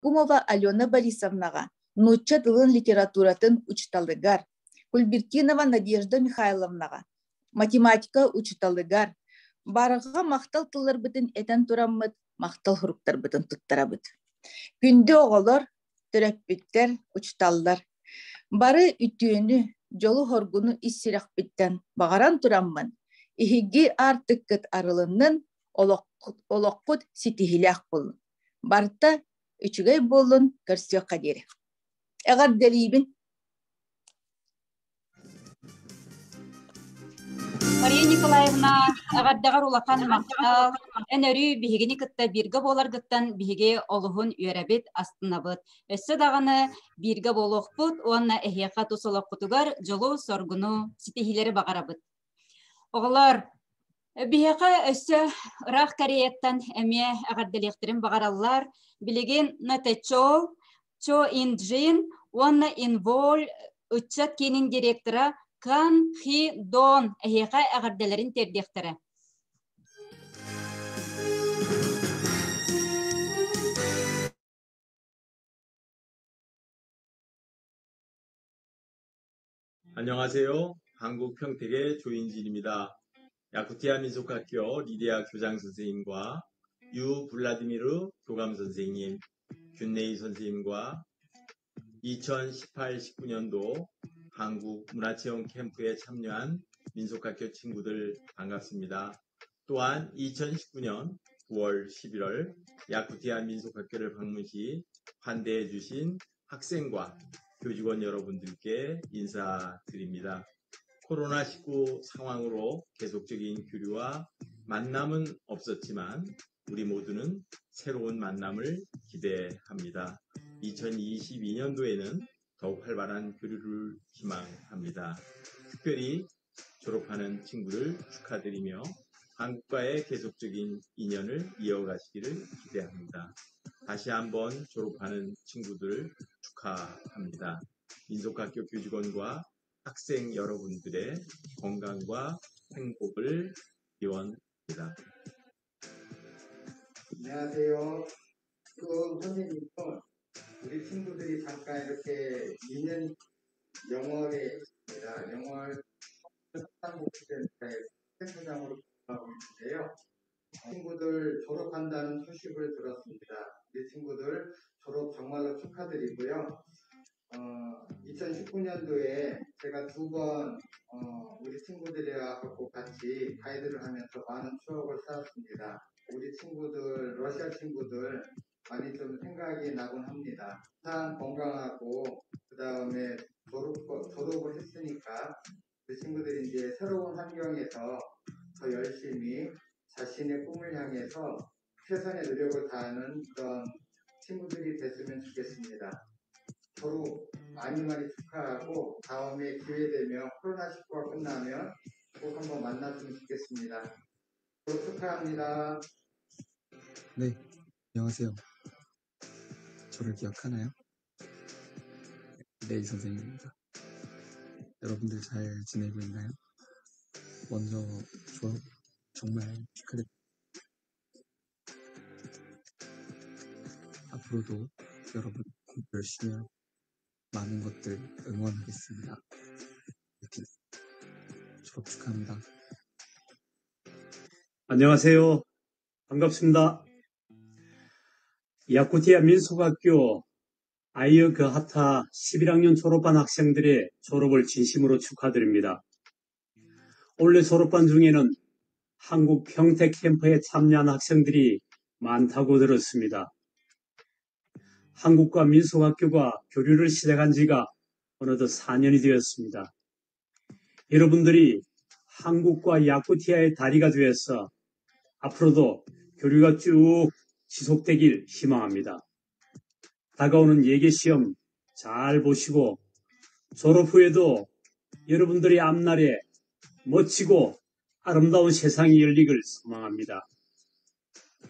Аввакумова Алена Борисовнаҕа нуучча тылын литературатын учууталыгар, Кульбертинова Надежда Михайловнаҕа математика учууталыгар барҕа махтал тылларбытын этэн тураммыт махтал суруктарбытын туттарабыт. Күндү оҕолор, төрөппүттэр, учууталлар, бары үтүөнү, дьолу-соргуну ис сүрэхпиттэн баҕаран тураммын, эһиги аартыккыт арылыннын, олоххут ситиһиилээх буоллун. Барыта үчүгэй буоллун, көрсүөххэ диэри. Эҕэрдэлиибин! Мария Николаевна, эҕэрдэҕэр улахан махтал. Эн өрүү биһигини кытта бииргэ буоларгыттан биһиги олуһун үөрэбит, астынабыт. Өссө даҕаны бииргэ буолуохпут уонна эһиэхэ тус олоххутугар дьолу-соргуну, ситиһиилэри баҕарабыт. Оҕолор, биһиэхэ өссө ыраах Кореяттан эмиэ эҕэрдэлиэхтэрин баҕараллар. Билигин Натэчол, Чо Инджин уонна Инволь ыччат киинин директора Кан Хи Дон эһиэхэ эҕэрдэлэрин тиэрдиэхтэрэ. 안녕하세요. 한국 평택의 조인진입니다. 야쿠티아 민속학교 리디아 교장 선생님과 유 블라디미르 교감 선생님, 균네이 선생님과 2018-19년도 한국 문화체험 캠프에 참여한 민속학교 친구들 반갑습니다. 또한 2019년 9월 11월 야쿠티아 민속학교를 방문 시 환대해 주신 학생과 교직원 여러분들께 인사드립니다. 코로나19 상황으로 계속적인 교류와 만남은 없었지만 우리 모두는 새로운 만남을 기대합니다. 2022년도에는 더욱 활발한 교류를 희망합니다. 특별히 졸업하는 친구를 축하드리며 한국과의 계속적인 인연을 이어가시기를 기대합니다. 다시 한번 졸업하는 친구들 축하합니다. 민속학교 교직원과 학생 여러분들의 건강과 행복을 기원합니다. 안녕하세요. 그 선생님은 우리 친구들이 잠깐 이렇게 2년 영월에 있습니다. 영월 한국센터의 센터장으로 근무하고 있는데요. 친구들 졸업한다는 소식을 들었습니다. 우리 친구들 졸업 정말로 축하드리고요. 2019년도에 제가 두 번 우리 친구들하고 같이 가이드를 하면서 많은 추억을 쌓았습니다. 우리 친구들, 러시아 친구들 많이 좀 생각이 나곤 합니다. 항상 건강하고 그 다음에 졸업을 했으니까 우리 친구들이 이제 새로운 환경에서 더 열심히 자신의 꿈을 향해서 최선의 노력을 다하는 그런 친구들이 됐으면 좋겠습니다. 졸업 많이 많이 축하하고 다음에 기회 되면 코로나19가 끝나면 꼭 한번 만났으면 좋겠습니다. 졸업 축하합니다. 네, 안녕하세요. 저를 기억하나요? 네, 이 선생님입니다. 여러분들 잘 지내고 있나요? 먼저 졸업 정말 축하드립니다. 앞으로도 여러분 공부 열심히 하고 많은 것들 응원하겠습니다. 화이팅! 졸업 축하합니다. 안녕하세요. 반갑습니다. 야쿠티아 민속학교 아이어그하타 11학년 졸업반 학생들의 졸업을 진심으로 축하드립니다. 올해 졸업반 중에는 한국 평택 캠프에 참여한 학생들이 많다고 들었습니다. 한국과 민속학교가 교류를 시작한 지가 어느덧 4년이 되었습니다. 여러분들이 한국과 야쿠티아의 다리가 되어서 앞으로도 교류가 쭉 지속되길 희망합니다. 다가오는 예계시험 잘 보시고 졸업 후에도 여러분들의 앞날에 멋지고 아름다운 세상이 열리길 소망합니다.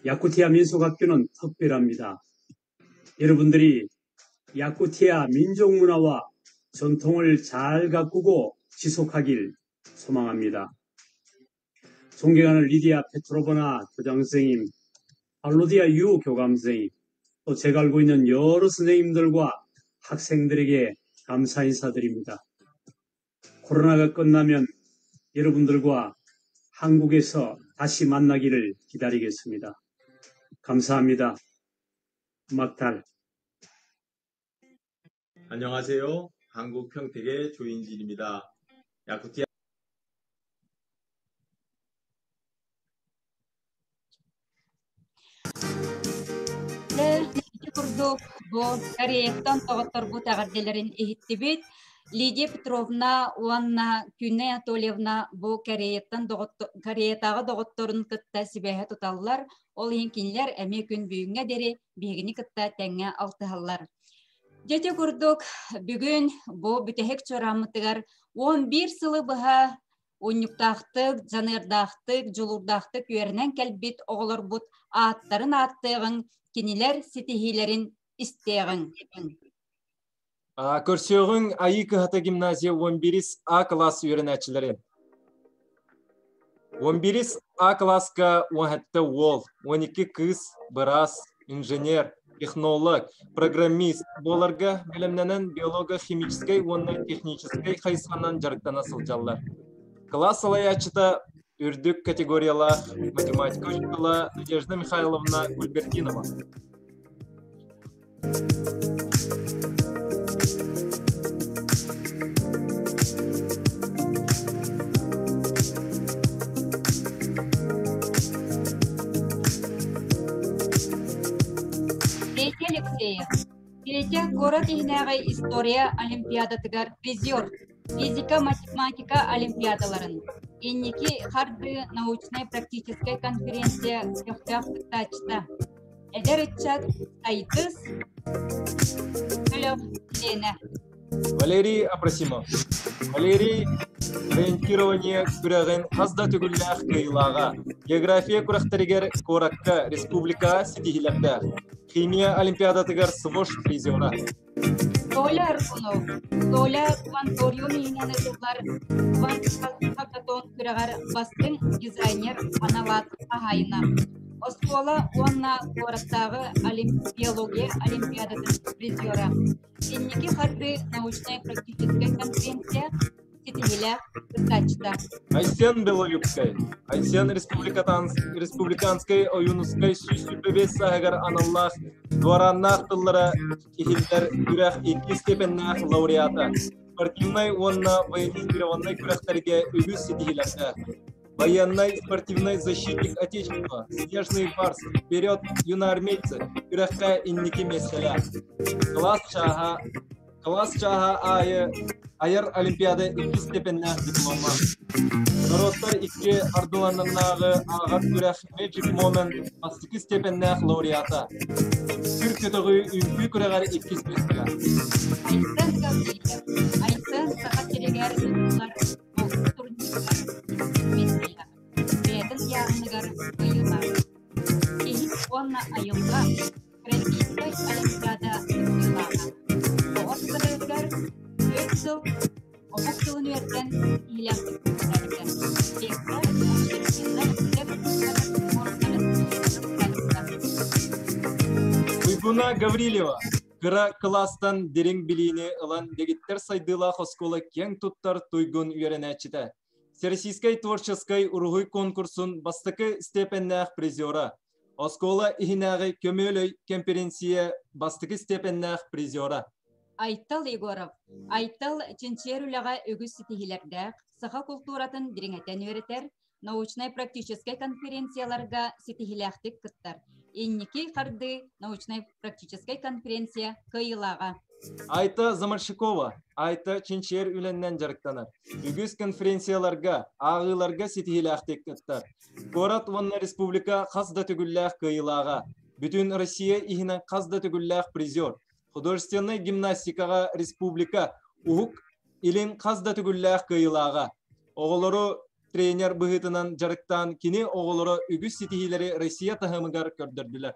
야쿠티아 민속학교는 특별합니다. 여러분들이 야쿠티아 민족문화와 전통을 잘 가꾸고 지속하길 소망합니다. 존경하는 리디아 페트로버나 교장 선생님, 알로디아 유 교감 선생님, 또 제가 알고 있는 여러 선생님들과 학생들에게 감사 인사드립니다. 코로나가 끝나면 여러분들과 한국에서 다시 만나기를 기다리겠습니다. 감사합니다. 막달. 안녕하세요. 한국 평택의 조인진입니다. 야쿠티아 Ити курдук бу Кореяттан доҕотторбут эҕэрдэлэрин иһиттибит. Лидия Петровна уонна Күннэй Анатольевна бу Кореяттан Кореятааҕы доҕотторун кытта сибээһи туталлар. Ол иһин кинилэр эмиэ күн бүгүҥҥэ диэри биһигини кытта тэҥҥэ алтыһаллар. Дьэ ити курдук бүгүн бу бүтэһик чуорааммытыгар 11 сылы быһа Унньуктаахтык, дьаныардаахтык, дьулуурдаахтык үөрэнэн кэлбит оҕолорбут ааттарын ааттыаҕыҥ, кинилэр ситиһиилэрин истиэҕиҥ. Көрсүөҕүҥ Айыы кыһата гимназия 11 А кылаас үөрэнээччилэри. 11 А кылааска 17 уол, 12 кыыс, быраас, инженер, технолог, программист буоларга бэлэмнэнэн биолого-химическэй уонна техническэй хайысханан дьарыктана сылдьаллар. Кылаас салайааччыта үрдүк категориялаах математика учуутала Надежда Михайловна Кульбертинова. Петя Алексеев. Петя куорат иһинээҕи история олимпиадатыгар призер, физика-математика олимпиадаларын, инники хардыы научнай-практическай конференция көхтөөх кыттааччыта. Эдэр ыччат Сайдыс бөлөх чилиэнэ. Валерий Апросимов. Валерий ориентирование күрэҕин хас да төгүллээх кыайыылааҕа. География күрэхтэригэр куоракка, республикаҕа ситиһиилэрдээх. Химия олимпиадатыгар СВОШ призера. Толя Аргунов. Толя Кванториум иһинэн ыытыллар Квант күрэҕэр бастыҥ дизайнер анал аат хаһаайына. Оскуола уонна куораттааҕы биология олимпиадатын призера. Инники хардыы научнай-практическай конференция ситиһилээх кыттааччыта. Айсен Белолюбскай. Айсен республиканскай Ойуунускай 125 сааһыгар аналлаах дуорааннаах тыллара иһиллэр күрэх икки степеннээх лауреата. Спортивнай уонна военизированнай күрэхтэргэ үгүс ситиһиилэрдээх. Военный спортивный защитник Отечества, Снежный барс, вперед, юноармейцы, күрэххэ инники миэстэлээх. Кылаас чааһа, кылаас чааһа аайы айар олимпиада икки степеннээх диплома. Норуоттар икки ардыларынааҕы ааҕар күрэх Magic Moment бастакы степеннээх лауреата. Сүр көтөҕүү үҥкүү күрэҕэр иккис миэстэлээх. Айсен Гаврильев, Айсен Саха сиригэр ыытыллар бокса турнирыгар миэстэлээх. Бэйэтин ыйааһыныгар кыайыылаах. Киһи уонна айылҕа Российскай Олимпиада кыттыылааҕа. Оҕо сылыгар 4 сыл омук тылын үөрдэн иһилэхтик кэпсээбитэ. Лектор, общественнай үлэ форумнарын Уйгуна Гаврильева кыра кылаастан дириҥ билиини ылан дэгиттэр сайдыылаах оскуола киэҥ туттар туйгун үөрэнээччитэ. Всероссийскай творческай уруһуй конкурсун бастакы степеннээх призера. Оскуола иһинээҕи көмүөл өй кэмпириэнсийэ бастакы степеннээх призера. Айтал Егоров. Айтал чинчийэр үлэҕэ үгүс ситиһиилэрдээх, саха култууратын дириҥэтэн үөрэтэр, научнай-практическай конференцияларга ситиһиилээхтик кыттар. Инники хардыы научнай-практическай конференция кыайыылааҕа. Айта Замарщикова, Айта чинчийэр үлэннэн дьарыктанар. Үгүс конференцияларга, ааҕыыларга ситиһиилээхтик кыттар. Куорат уонна республика хас да төгүллээх кыайыылааҕа. Бүтүн Россия иһинэн хас да төгүллээх призер. Художественнай гимнастикаҕа республика Уһук Илин хас да төгүллээх кыайыылааҕа. Оҕолору тренер быһыытынан дьарыктаан кини оҕолоро үгүс ситиһиилэри Россия таһымыгар көрдөрдүлэр.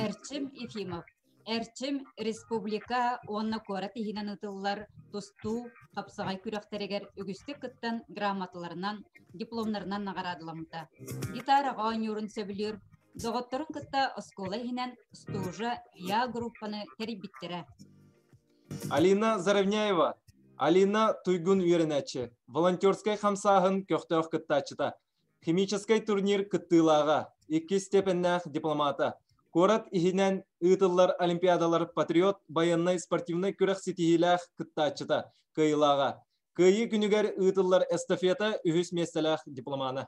Эрчим Ефимов. Эрчим республика уонна куорат иһинэн ыытыллар тустуу хапсаҕай күрэхтэригэр үгүстүк кыттан грамоталарынан, дипломнарынан наҕараадаламмыта. Гитараҕа оонньуурун сөбүлүүр. Доҕотторун кытта оскуола иһинэн «Стужа Я» группаны тэрийбиттэрэ. Алина Заровняева. Алина туйгун үөрэнээччи, волонтерскай хамсааһын көхтөөх кыттааччыта, химическэй турнир кыттыылааҕа, иккис степеннээх дипломата, куорат иһинэн ыытыллар олимпиадалар патриот байыаннай спортивнай күрэх ситиһиилээх кыттааччыта, кыайыылааҕа. Кыайыы күнүгэр ыытыллар эстафета үһүс миэстэлээх дипломана.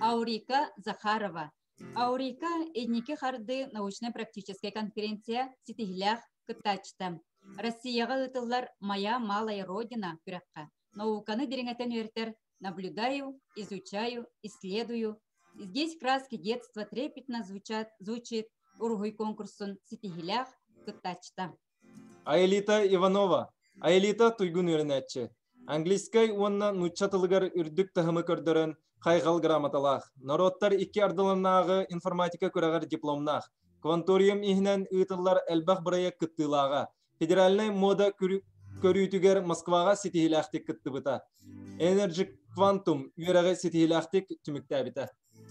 Аурика Захарова. Аурика инники харды научнай-практическай конференция ситиһилээх кыттааччыта. Россияҕа ыытыллар «Моя малая родина» күрэххэ науканы дириҥэтэн үөрэтэр «Наблюдаю, изучаю, исследую». Здесь краски детства трепетно звучат, звучит уруһуй конкурсун ситиһилээх кыттааччыта. Аэлита Иванова. Аэлита туйгун үөрэнээччи. Английскай уонна нуучча тылыгар үрдүк таһымы көрдөрөн хайҕал грамоталаах. Норуоттар икки ардыларынааҕы информатика күрэҕэр дипломнаах. Кванториум иһинэн ыытыллар элбэх бырайыак кыттыылааҕа. Федеральнай мода көрүүтүгэр Москваҕа ситиһиилээхтик кыттыбыта. Energy Quantum үөрэҕи ситиһиилээхтик түмүктээбитэ.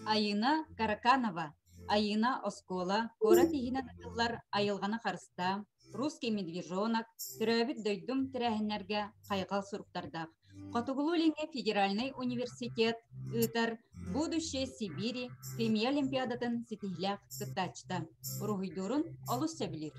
Айыына Караканова. Айыына оскуола, куорат иһинэн ыытыллар айылҕаны харыстаа, Русский медвежонок, төрөөбүт дойдум тэрээһиннэргэ хайҕал суруктардаах. Хотугулуу-Илиҥҥи федеральнай университет ыытар «Будущее Сибири» химия олимпиадатын ситиһиилээх кыттааччыта. Уруһуйдуурун олус сөбүлүүр.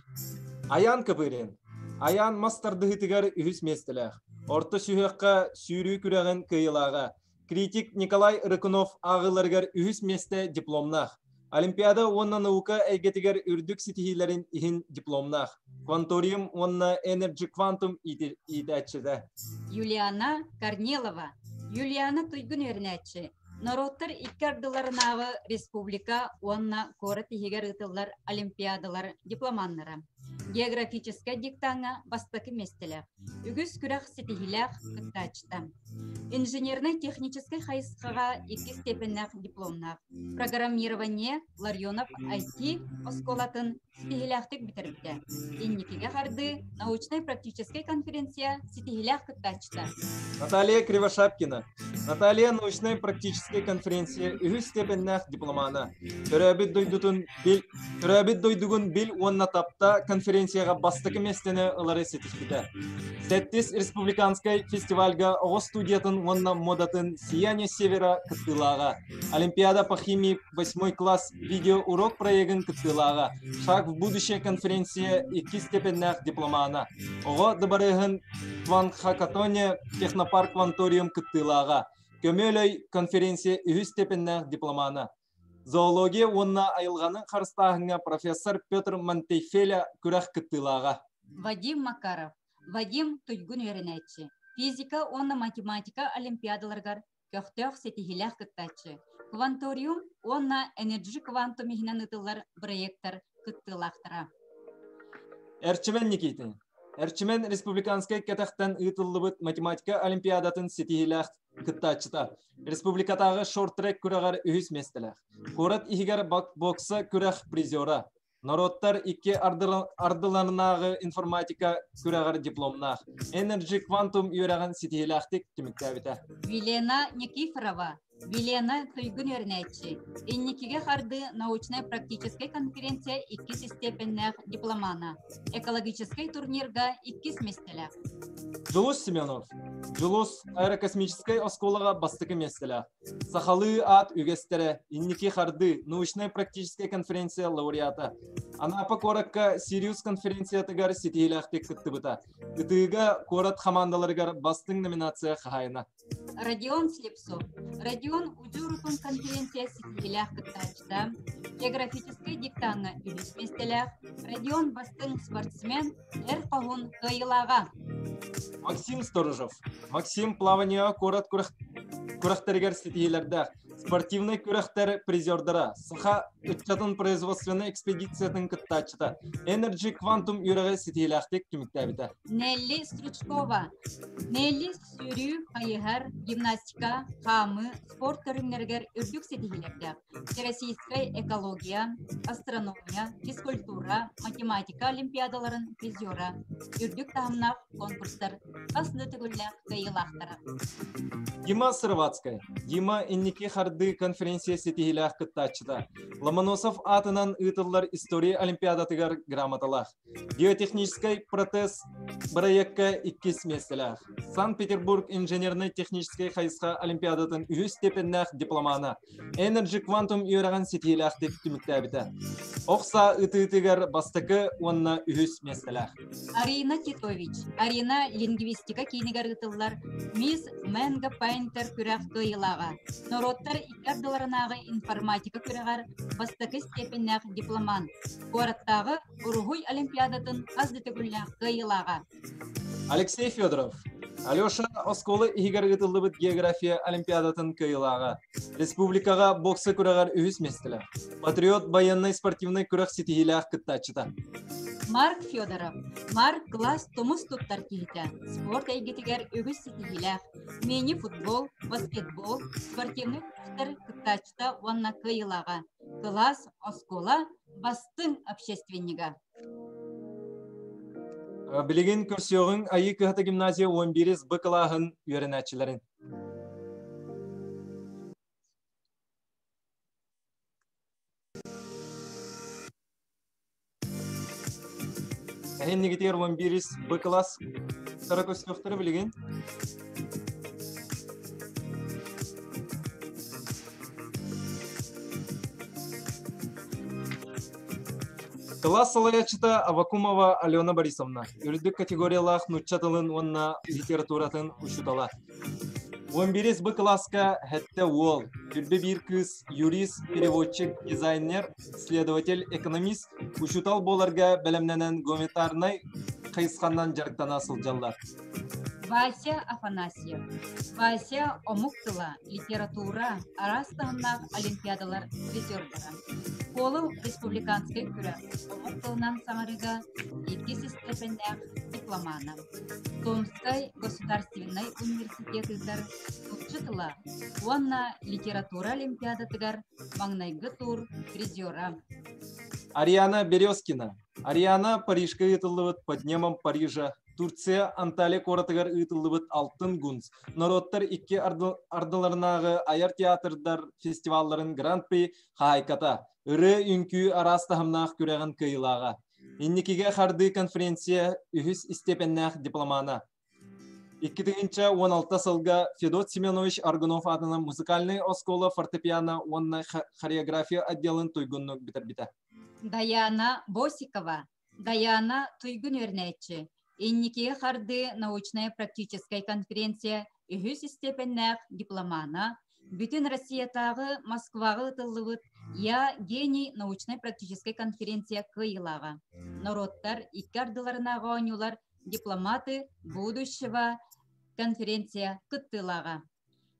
Айаан Копырин. Айаан мас тардыһыытыгар үһүс миэстэлээх. Орто сүһүөххэ сүүрүү күрэҕин кыайыылааҕа. Критик Николай Рыкунов ааҕыыларыгар үһүс миэстэ дипломнаах. Олимпиада уонна наука эйгэтигэр үрдүк ситиһиилэрин иһин дипломнаах. Кванториум уонна Energy Quantum иитээччитэ. Юлиана Корнилова. Юлиана туйгун үөрэнээччи. Норуоттар икки ардыларынааҕы республика уонна куорат иһигэр ыытыллар олимпиадалар дипломаннара. Географическай диктаҥҥа бастакы миэстэлээх. Үгүс күрэх ситиһиилээх кыттааччыта. Инженернай-техническэй хайысхаҕа икки степеннээх дипломнаах. Программирование Ларионов IT оскуолатын ситиһиилээхтик бүтэрбитэ. Инникигэ хардыы научнай-практическай конференция ситиһиилээх кыттааччыта. Наталья Кривошапкина. Наталья научнай-практическай конференция үһүс степеннээх дипломана. Төрөөбүт дойдутун бил, төрөөбүт дойдугун бил уонна тапта конференцияҕа бастакы миэстэни ылары ситиспитэ. Сэттис республиканскай фестивальга оҕо студиятын уонна модатын «Сияние севера» кыттыылааҕа. Олимпиада по химии восьмой класс видеоурок проегын кыттыылааҕа. Шаг в будущее конференция икки степеннээх дипломана. Оҕо дыбарыаһын Тванхакатоне технопарк Кванториум кыттыылааҕа. Көмөлөй конференция үһүс степеннээх дипломана. Зоология уонна айылҕаны харыстааһыҥҥа профессор Петр Монтейфеля күрэх кыттыылааҕа. Вадим Макаров. Вадим туйгун үөрэнээччи. Физика уонна математика олимпиадаларыгар көхтөөх ситиһиилээх кыттааччы. Кванториум уонна Energy Quantum иһинэн ыытыллар проектор кыттыылаахтара. Эрчимэн Никитин. Эрчимэн республиканскай кэтэхтэн ыытыллыбыт математика олимпиадатын ситиһиилээх кыттааччыта. Республикатааҕы шорт-трек күрэҕэр үһүс миэстэлээх. Куорат иһигэр бокса күрэх призера. Норуоттар икки ардыларынааҕы информатика күрэҕэр дипломнаах. Energy Quantum үөрэҕин ситиһиилээхтик түмүктээбитэ. Вилена Никифорова. Вилена туйгун үөрэнээччи. Инникигэ хардыы научнай-практическай конференция иккис истиэпэннээх дипломана. Экологическай турнирга иккис миэстэлээх. Дьулус Семенов. Дьулус аэрокосмическай оскуолаҕа бастакы миэстэлээх. Сахалыы аат үгэстэрэ, инники хардыы, научнай-практическай конференция лауреата. Анапа куоракка Сириус конференциятыгар ситиһиилээхтик кыттыбыта. Ытыыга куорат хамаандаларыгар бастыҥ номинация хаһаайына. Родион Слепцов. Родион удьуорутун конференция ситиһиилээх кыттааччыта, географическай диктаҥҥа үһүс миэстэлээх, Родион бастыҥ спортсмен, эр хоһун кыайыылааҕа. Максим Сторожев. Максим плаванияҕа куорат күрэхтэригэр ситиһиилэрдээх. Спортивнай күрэхтэр призердара, саха ыччатын производственнай экспедициятын кыттааччыта, Energy Quantum үөрэҕи ситиһиилээхтик түмүктээбитэ. Нелли Стручкова. Нелли Сүүрүү, хайыһар, гимнастика, хаамыы, спорт көрүҥнэригэр үрдүк ситиһиилэрдээх. Всероссийскай экология, астрономия, физкультура, математика олимпиадаларын призера, үрдүк таһымнаах конкурстар хас да төгүллээх кыайыылаахтара. Дима Сыроватская. Дима инники хардыы конференция ситиһиилээх кыттааччыта. Ломоносов аатынан ыытыллар история олимпиадатыгар грамоталаах. Геотехническай протез бырайыакка иккис миэстэлээх. Санкт-Петербург инженернай-техническэй хайысха олимпиадатын үһүс степеннээх дипломана. Energy Quantum үөрэҕин ситиһиилээхтик түмүктээбитэ. Ох саа ытыытыгар бастакы уонна үһүс миэстэлээх. Арина Титович, Арина лингвистика киинигэр ыытыллар Мисс Мэнго Пайнтер күрэх кыайыылааҕа. Норуоттар икки ардыларынааҕы информатика күрэҕэр бастакы степеннээх дипломант. Куораттааҕы уруһуй олимпиадатын хас да төгүллээх кыайыылааҕа. Алексей Федоров. Алеша оскуола иһигэр ыытыллыбыт география олимпиадатын кыайыылааҕа. Республикаҕа бокса күрэҕэр үһүс миэстэлээх. Патриот байыаннай спортивнай күрэх ситиһиилээх кыттааччыта. Марк Федоров. Марк кылаас тумус туттар киһитэ. Спорт эйгэтигэр үгүс ситиһиилээх. Мини-футбол, баскетбол, спортивнай күрэхтэр кыттааччыта уонна кыайыылааҕа. Кылаас, оскуола бастыҥ общественнига. Билигин көрсүөҕүҥ Айыы Кыһата гимназия 11 Б кылааһын үөрэнээччилэрин. Эһиннигитигэр 11 Б кылаас тара көстүөхтэрэ билигин. Кылаас салайааччыта Авакумова Алена Борисовна, үрдүк категориялаах нуучча тылын уонна литературатын учуутала. 11 Б кылааска сэттэ уол, үрдү биир кыыс, юрист, переводчик, дизайнер, следователь, экономист, учуутал буоларга бэлэмнэнэн гуманитарнай хайысханан дьарыктана сылдьаллар. Вася Афанасьев. Вася омук тыла, литература, араас таһымнаах олимпиадалар призердара. Куолу республиканскай күрэх омук тылынан саҥарыыга иккис истиэпэннээх дипломана. Томскай государственнай университет ыытар нуучча тыла уонна литература олимпиадатыгар маҥнайгы тур призера. Ариана Березкина. Ариана Парижка ыытыллыбыт «Под небом Парижа» Турция Анталия куоратыгар ыытыллыбыт Алтын Гунс норуоттар икки ардыларынааҕы айар театрдар фестивалларын Гран-при хаһаайката, ырыа-үҥкүү араас таһымнаах күрэҕин кыайыылааҕа. Инникигэ хардыы конференция үһүс истиэпэннээх дипломана. 2016 сылга Федот Семенович Аргунов аатынан музыкальнай оскуола фортепиано уонна хореография отделын туйгуннук бүтэрбитэ. Даяна Босикова Дайаана туйгун үөрэнээччи, инникигэ хардыы научнай-практическай конференция үһүс истиэпэннээх дипломана, Бүтүн Россиятааҕы Москваҕа ыытыллыбыт «Я гений» научнай-практическай конференция кыайыылааҕа, норуоттар икки ардыларынааҕы оонньуулар «Дипломаты будущего» конференция кыттыылааҕа.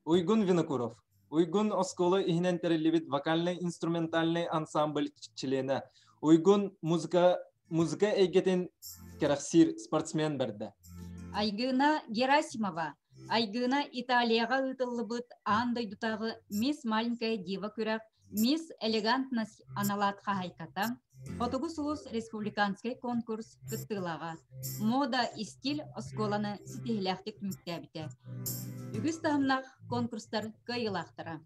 Уйгун Винокуров. Уйгун оскуола иһинэн тэриллибит вокальнай-инструментальнай ансамбль чилиэнэ. Уйгун музыка, музыка эйгэтин кэрэхсиир спортсмен бэрдэ. Айгына Герасимова. Айгына Италияҕа ыытыллыбыт аан дойдутааҕы «Мисс Маленькая Дива» күрэх Мисс Элегантность аналаат хаһаайката, Хотугу сулус республиканскай конкурс кыттыылааҕа, Мода и стиль оскуоланы ситиһиилээхтик түмүктээбитэ. Үгүс таһымнаах конкурстар кыайыылаахтара.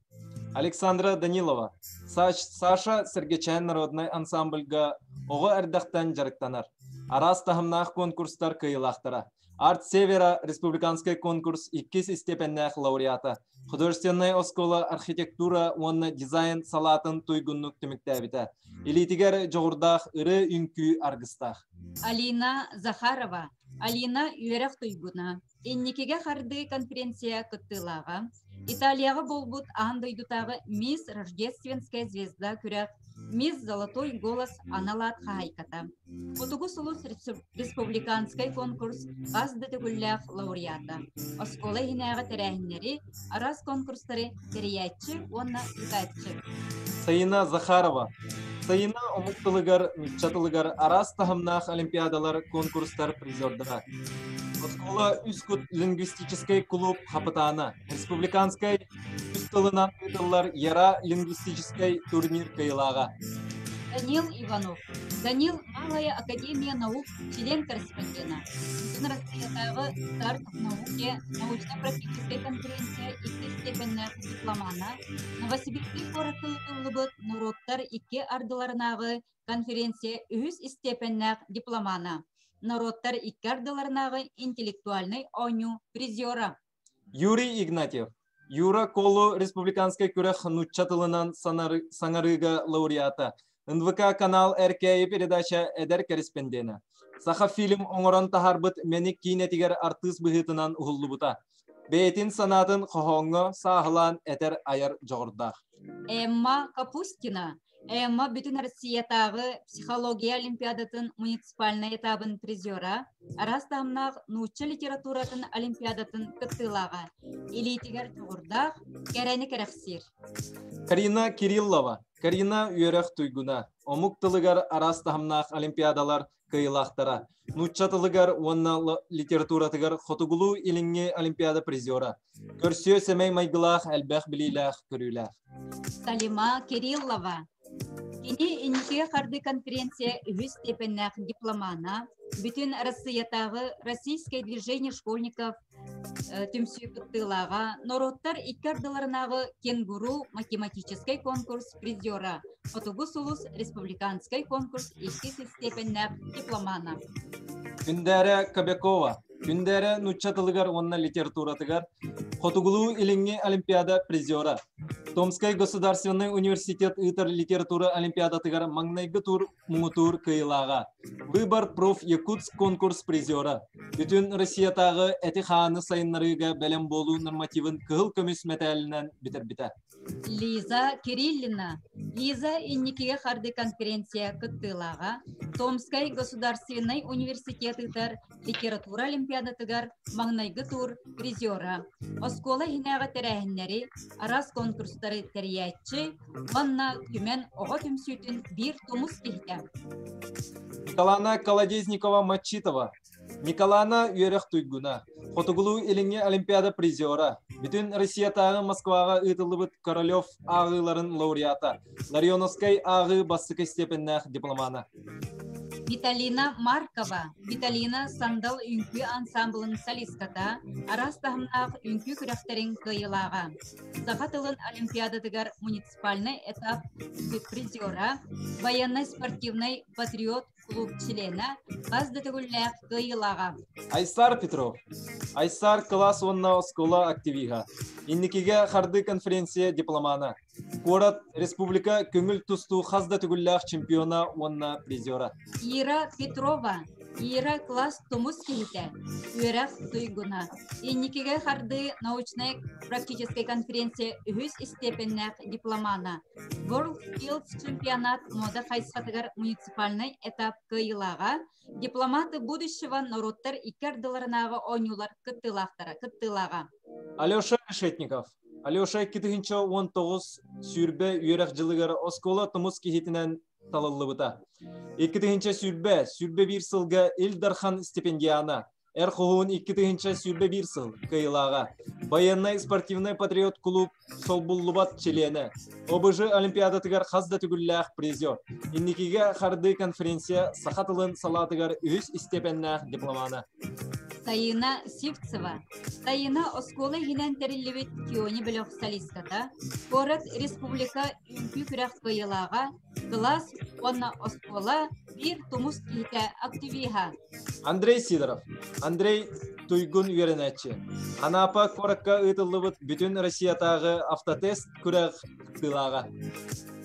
Александра Данилова, Саша Сэргэчээн народнай ансамбльга оҕо эрдэхтэн дьарыктанар. Араас таһымнаах конкурстар кыайыылаахтара. Арт Севера республиканскай конкурс иккис истиэпэннээх лауреата, художественнай оскуола архитектура уонна дизайн салаатын туйгуннук түмүктээбитэ. Илиитигэр дьоҕурдаах ырыа-үҥкүү аргыстаах. Алина Захарова. Алина үөрэх туйгуна, Инникигэ хардыы конференция кыттыылааҕа, Италияҕа буолбут аан дойдутааҕы Мисс Рождественская звезда күрэх Мисс Золотой голос анал аат хаһаайката, Хотугу сулус республиканскай конкурс хас да төгүллээх лауреата, оскуола иһинээҕи тэрээһиннэри, араас конкурстары тэрийээччи уонна ыытааччы. Саина Захарова. Саина омук тылыгар, нуучча тылыгар араас таһымнаах олимпиадалар, конкурстар призердара. Оскуола үс кут лингвистическэй клуб хапытаана, республиканскай үс тылынан ыытыллар Яра лингвистическэй турнир кыайыылааҕа. Данил Иванов. Данил Малая Академия наук член-корреспондена. Бүтүн Россиятааҕы Старт в науке научно-практическай конференция иккис степеннээх дипломана, Новосибирскай куоракка ыытыллыбыт норуоттар икки ардыларынааҕы конференция үһүс истиэпэннээх дипломана, норуоттар икки ардыларынааҕы интеллектуальнай оонньуу призера. Юрий Игнатьев, Юра Колу республиканскай күрэх нуучча тылынан саҥарыыга лауреата, НВК канал РКИ передача эдэр кэриспэндиэнэ. Саха фильм оҥорон таһаарбыт Мэник киинэтигэр артыыс быһыытынан уһуллубута. Бэйэтин санаатын хоһооҥҥо сааһылаан этэр айар дьоҕурдаах. Эмма Капустина Эмма Бүтүн Россиятааҕы психология олимпиадатын муниципальнай этабын призера, араас таһымнаах нуучча литературатын олимпиадатын кыттыылааҕа, илиитигэр дьоҕурдаах, кэрэни кэрэхсиир. Карина Кириллова. Карина үөрэх туйгуна. Омук тылыгар араас таһымнаах олимпиадалар кыайыылаахтара. Нуучча тылыгар уонна литературатыгар Хотугулуу-Илиҥҥи олимпиада призера. Көрсүө сэмэй майгылаах, элбэх билиилээх, көрүүлээх. Салима Кириллова. Кини инникигэ хардыы конференция үһүс степеннээх дипломана, бүтүн Россиятааҕы Российское движение школьников түмсүү кыттыылааҕа, норуоттар икки ардыларынааҕы Кенгуру математическай конкурс призера, Хотугу сулус республиканскай конкурс иккис степеннээх дипломана. Күндээрэ Кобякова. Күндээрэ нуучча тылыгар уонна литературатыгар Хотугулуу-Илиҥҥи Олимпиада призера. Томскай государственнай университет ыытар литература олимпиадатыгар маҥнайгы тур муҥутуур кыайыылааҕа. Выбор проф Якутск конкурс призера. Бүтүн Россиятааҕы эти-хааны сайыннарыыга бэлэм буолуу нормативын кыһыл көмүс мэтээлинэн бүтэрбитэ. Лиза Кириллина. Лиза инникигэ харды конференция кыттыылааҕа, Томскай государственнай университет ыытар литература олимпиадатыгар маҥнайгы тур призера, оскуола иһинээҕи тэрээһиннэри, араас конкурстары тэрийээччи уонна Түмэн оҕо түмсүүтүн биир тумус киһитэ. Николана Колодезникова-Мачитова. Николана үөрэх туйгуна, Хотугулуу-Илиҥҥи Олимпиада призера, бүтүн Россиятааҕы Москваҕа ыытыллыбыт Королев ааҕыыларын лауреата, Ларионовскай ааҕыы бастакы степеннээх дипломана. Виталина Маркова, Виталина Сандал үҥкүү ансамблын солистката, араас таһымнаах үҥкүү күрэхтэрин кыайыылааҕа. Саха тылын олимпиадатыгар муниципальнай этап призера, военнай-спортивнай патриот клуб чилиэнэ, хас да төгүллээх кыайыылааҕа. Айсар Петров. Айсар кылаас уонна оскуола активиһа. Инникигэ хардыы конференция дипломана. Куорат республика көҥүл тустуу хас да төгүллээх чемпиона уонна призера. Ира Петрова. Ира класс тумус киһитэ, үөрэх туйгуна. Инникигэ хардыы научнай практическай конференция үһүс истиэпэннээх дипломана. World Skills чемпионат мода хайысхатыгар муниципальнай этап кыайыылааҕа, дипломаты будущего норуоттар икки ардыларынааҕы оонньуулар кыттыылаахтара кыттыылааҕа. Алеша Решетников. Алеша 2019 сүүрбэ үөрэх дьылыгар оскуола тумус киһитинэн талыллыбыта. 2020 сүүрбэ биир сылга Ил Дархан стипендиана, Эр Хоһуун 2021 сыл кыайыылааҕа, байыаннай спортивнай патриот кулууп солбуллубат чилиэнэ, ОБЖ Олимпиадатыгар хас да төгүллээх призер, инникигэ хардыы конференция саха тылын салаатыгар үһүс истиэпэннээх дипломана. Сайыына Сивцева. Сайыына оскуола иһинэн тэриллибит Киони бөлөх солистката, куорат республика үҥкүү күрэх кыайыылааҕа, кылаас уонна оскуола биир тумус киһитэ активиһа. Андрей Сидоров. Андрей Туйгун үөрэнээччи. Анапа куоракка ыытыллыбыт бүтүн Россиятааҕы автотест күрэх кыттыылааҕа.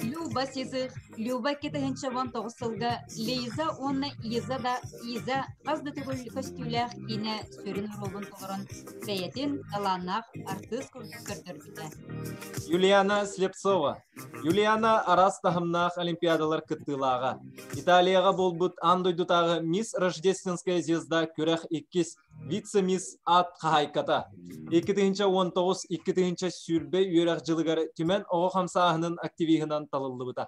Люба Сизых, Люба 2019 сылга Лиза уонна Иза да Иза хас да төгүл көстүүлээх киинэ сүрүн оруолун толорон бэйэтин талааннаах артыыс курдук көрдөрбүтэ. Юлиана Слепцова. Юлиана араас таһымнаах олимпиадалар кыттыылааҕа. Италияҕа буолбут аан дойдутааҕы Мисс Рождественская звезда күрэх иккис вице-мисс ат хаһаайката. 2019-2020 үөрэх дьылыгар Түмэн оҕо хамсааһынын активиһынан талыллыбыта.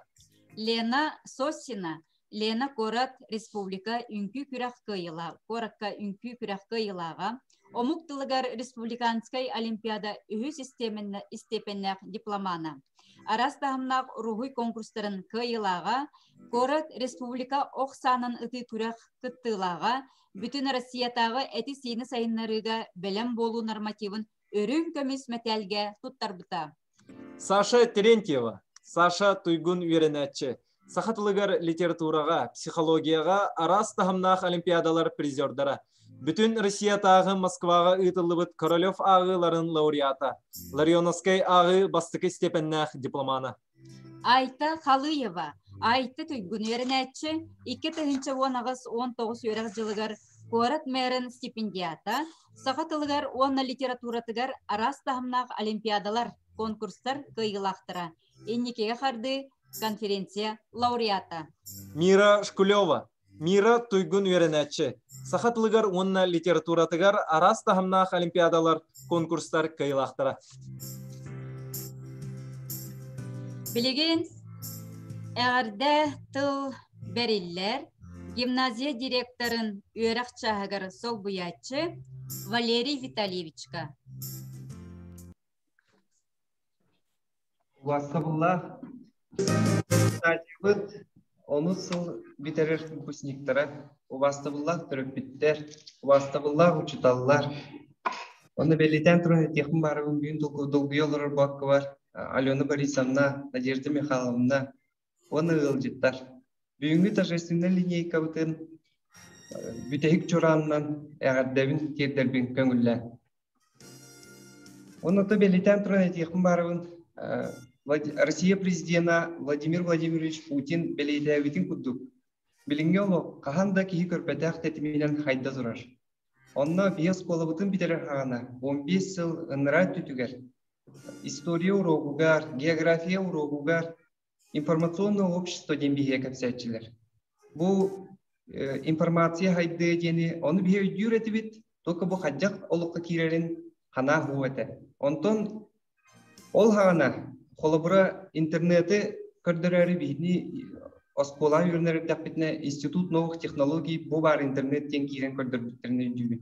Лена Сосина. Лена куорат республика үҥкүү күрэх кыайыылааҕа, куоракка үҥкүү күрэх кыайыылааҕа, омук тылыгар республиканскай олимпиада үһүс истиэпэннээх дипломана, араас таһымнаах уруһуй конкурстарын кыайыылааҕа, куорат республика ох саанан ытыы күрэх кыттыылааҕа, бүтүн Россиятааҕы эти-сиини сайыннарыыга бэлэм буолуу нормативын үрүҥ көмүс мэтээлгэ туттарбыта. Саша Терентьева, Саша туйгун үөрэнээччи, саха тылыгар литератураҕа, психологияҕа араас таһымнаах олимпиадалар призердара, бүтүн Россиятааҕы Москваҕа ыытыллыбыт Королев ааҕыыларын лауреата, Ларионовскай ааҕыы бастакы степеннээх дипломана. Айта Халыева, Айта туйгун үөрэнээччи, 2018-19 үөрэх дьылыгар куорат мэрин стипендиата, саха тылыгар уонна литературатыгар араас таһымнаах олимпиадалар, конкурстар кыайыылаахтара, инникигэ хардыы конференция лауреата. Мира Шкулева. Мира туйгун үөрэнээччи. Саха тылыгар уонна литературатыгар араас таһымнаах олимпиадалар, конкурстар кыайыылаахтара. Билигин эҕэрдэ тыл бэриллэр гимназия директорын үөрэх чааһыгар солбуйааччы Валерий Витальевичка. Убаастабыллаах гимназиябыт онус сыл бүтэрэр выпускниктара, убаастабыллаах төрөппүттэр, убаастабыллаах учууталлар. Онно бэлиэтээн туран этиэхпин баарыбын бүгүн долгуйа олорор буоккабар Алена Борисовна, Надежда Михайловна уонна ыалдьыттар. Бүгүҥҥү торжественнай линейкабытын бүтэһик чураанынан эҕэрдэбин тиэрдэрбин көҥүллээн. Онно бэлиэтээн туран этиэхпин баарыбын Россия президена Владимир Владимирович Путин бэлиэтээбитин курдук, билиҥҥи олох хаһан да киһи көрбөтөх тэтиминэн хайда турар. Онно биһи оскуолабытын бүтэрэр хаҕана 15 сыл ыныраа өттүтүгэр история уруогугар, география уруогугар информационное общество диэн биһиэ кэпсээччилэр. Бу информация хайдыа диэни ону биһи өйдүүр этибит, только бу хайдах олоххо киирэрин ханаа һуу этэ. Онтон ол хаҕана холобура интернети көрдөрөөрү биһини оскуолаҕа үөрэнэр эрдэхпитинэ Институт новых технологий бу баар интернет диэн киирэн көрдөрбүттэрин өйдүүбүн.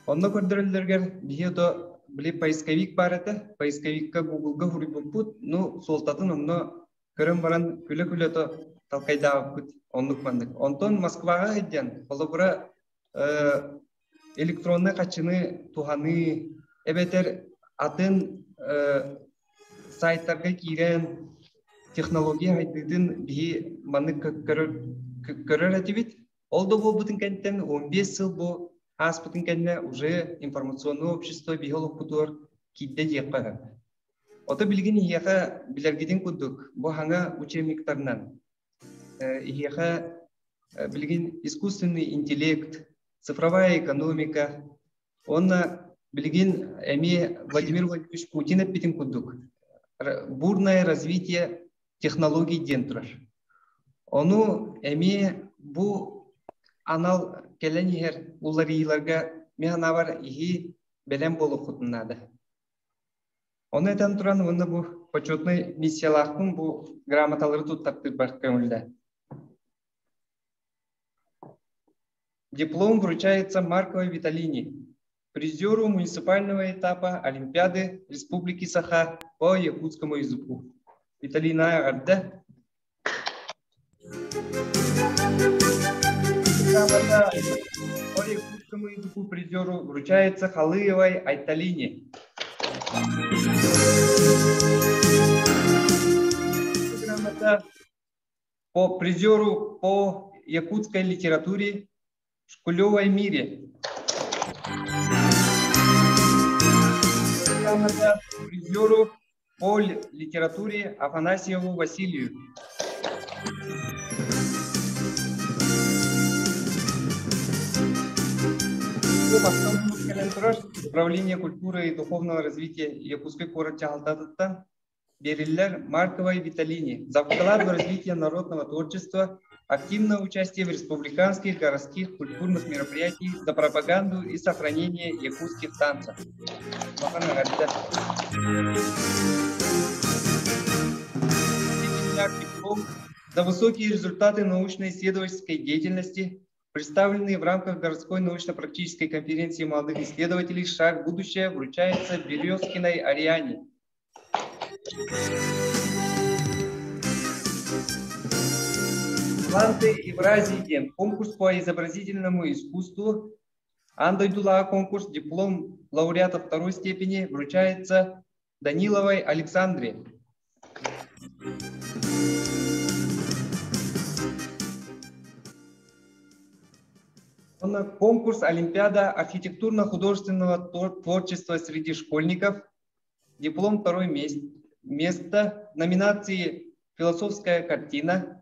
Онно көрдөрөллөрүгэр биһи то били поисковик баар этэ. Поисковикка Гуглга суруйбуппут, ну суолтатын онно көрөн баран күлэ-күлэ то талкайдаабыппыт оннук маннык. Онтон Москваҕа сылдьан, холобура электроннай хаччыны туһаныы эбэтэр атын сайтарга киирэн технология сайдыытын биһи маннык көрөр көрөр этибит. Ол да буолбутун кэнниттэн 15 сыл бу ааспытын кэннэ уже информационное общество биһи олохпутугар киирдэ диэххэ сөп. Ото билигин иһиэхэ билэргитин курдук бу хаҥа учебниктарынан иһиэхэ билигин искусственный интеллект, цифровая экономика уонна билигин эмиэ Владимир Владимирович Путин эппитин курдук бурное развитие технологий диэн турар. Ону эмиэ бу анал кэлэн иһэр уларыйыыларга мин санаабар иһии бэлэм буолуоххутун наада. Ону этэн туран уонна бу почетнай миссиялаахпын бу грамоталары туттартыырбар көҥүллээн. Диплом вручается Марковой Виталине, призеру муниципального этапа Олимпиады Республики Саха по якутскому языку. Виталина эҕэрдэ! По якутскому языку призеру вручается Халыевой Айталине. Грамота по призеру по якутской литературе Шкулевой Мире. Грамота призеру по литературе Афанасьеву Василию. Управление культуры и духовного развития Якутской город дьаһалтатыттан Бериллэр Марковой Виталине за вклад в развитие народного творчества, активное участие в республиканских городских культурных мероприятиях за пропаганду и сохранение якутских танцев. Диплом За высокие результаты научно-исследовательской деятельности, представленные в рамках городской научно-практической конференции молодых исследователей «Шаг в будущее» вручается Березкиной Ариане. Таланты Евразии диэн конкурс по изобразительному искусству Аан дойдулааҕы конкурс диплом лауреата второй степени вручается Даниловой Александре. Уонна конкурс Олимпиада архитектурно-художественного творчества среди школьников, диплом второй место, номинации «Философская картина»,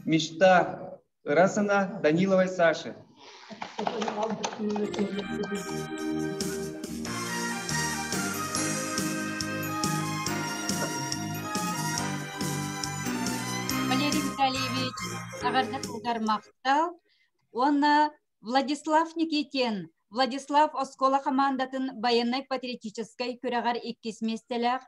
«Мечта Ырасана» Даниловой Саши. Валерий Витальевич, эҕэрдэ тылгар махтал. Уонна Владислав Никитин, Владислав оскуола хамаандатын байыаннай-патриотическай күрэҕэр иккис миэстэлээх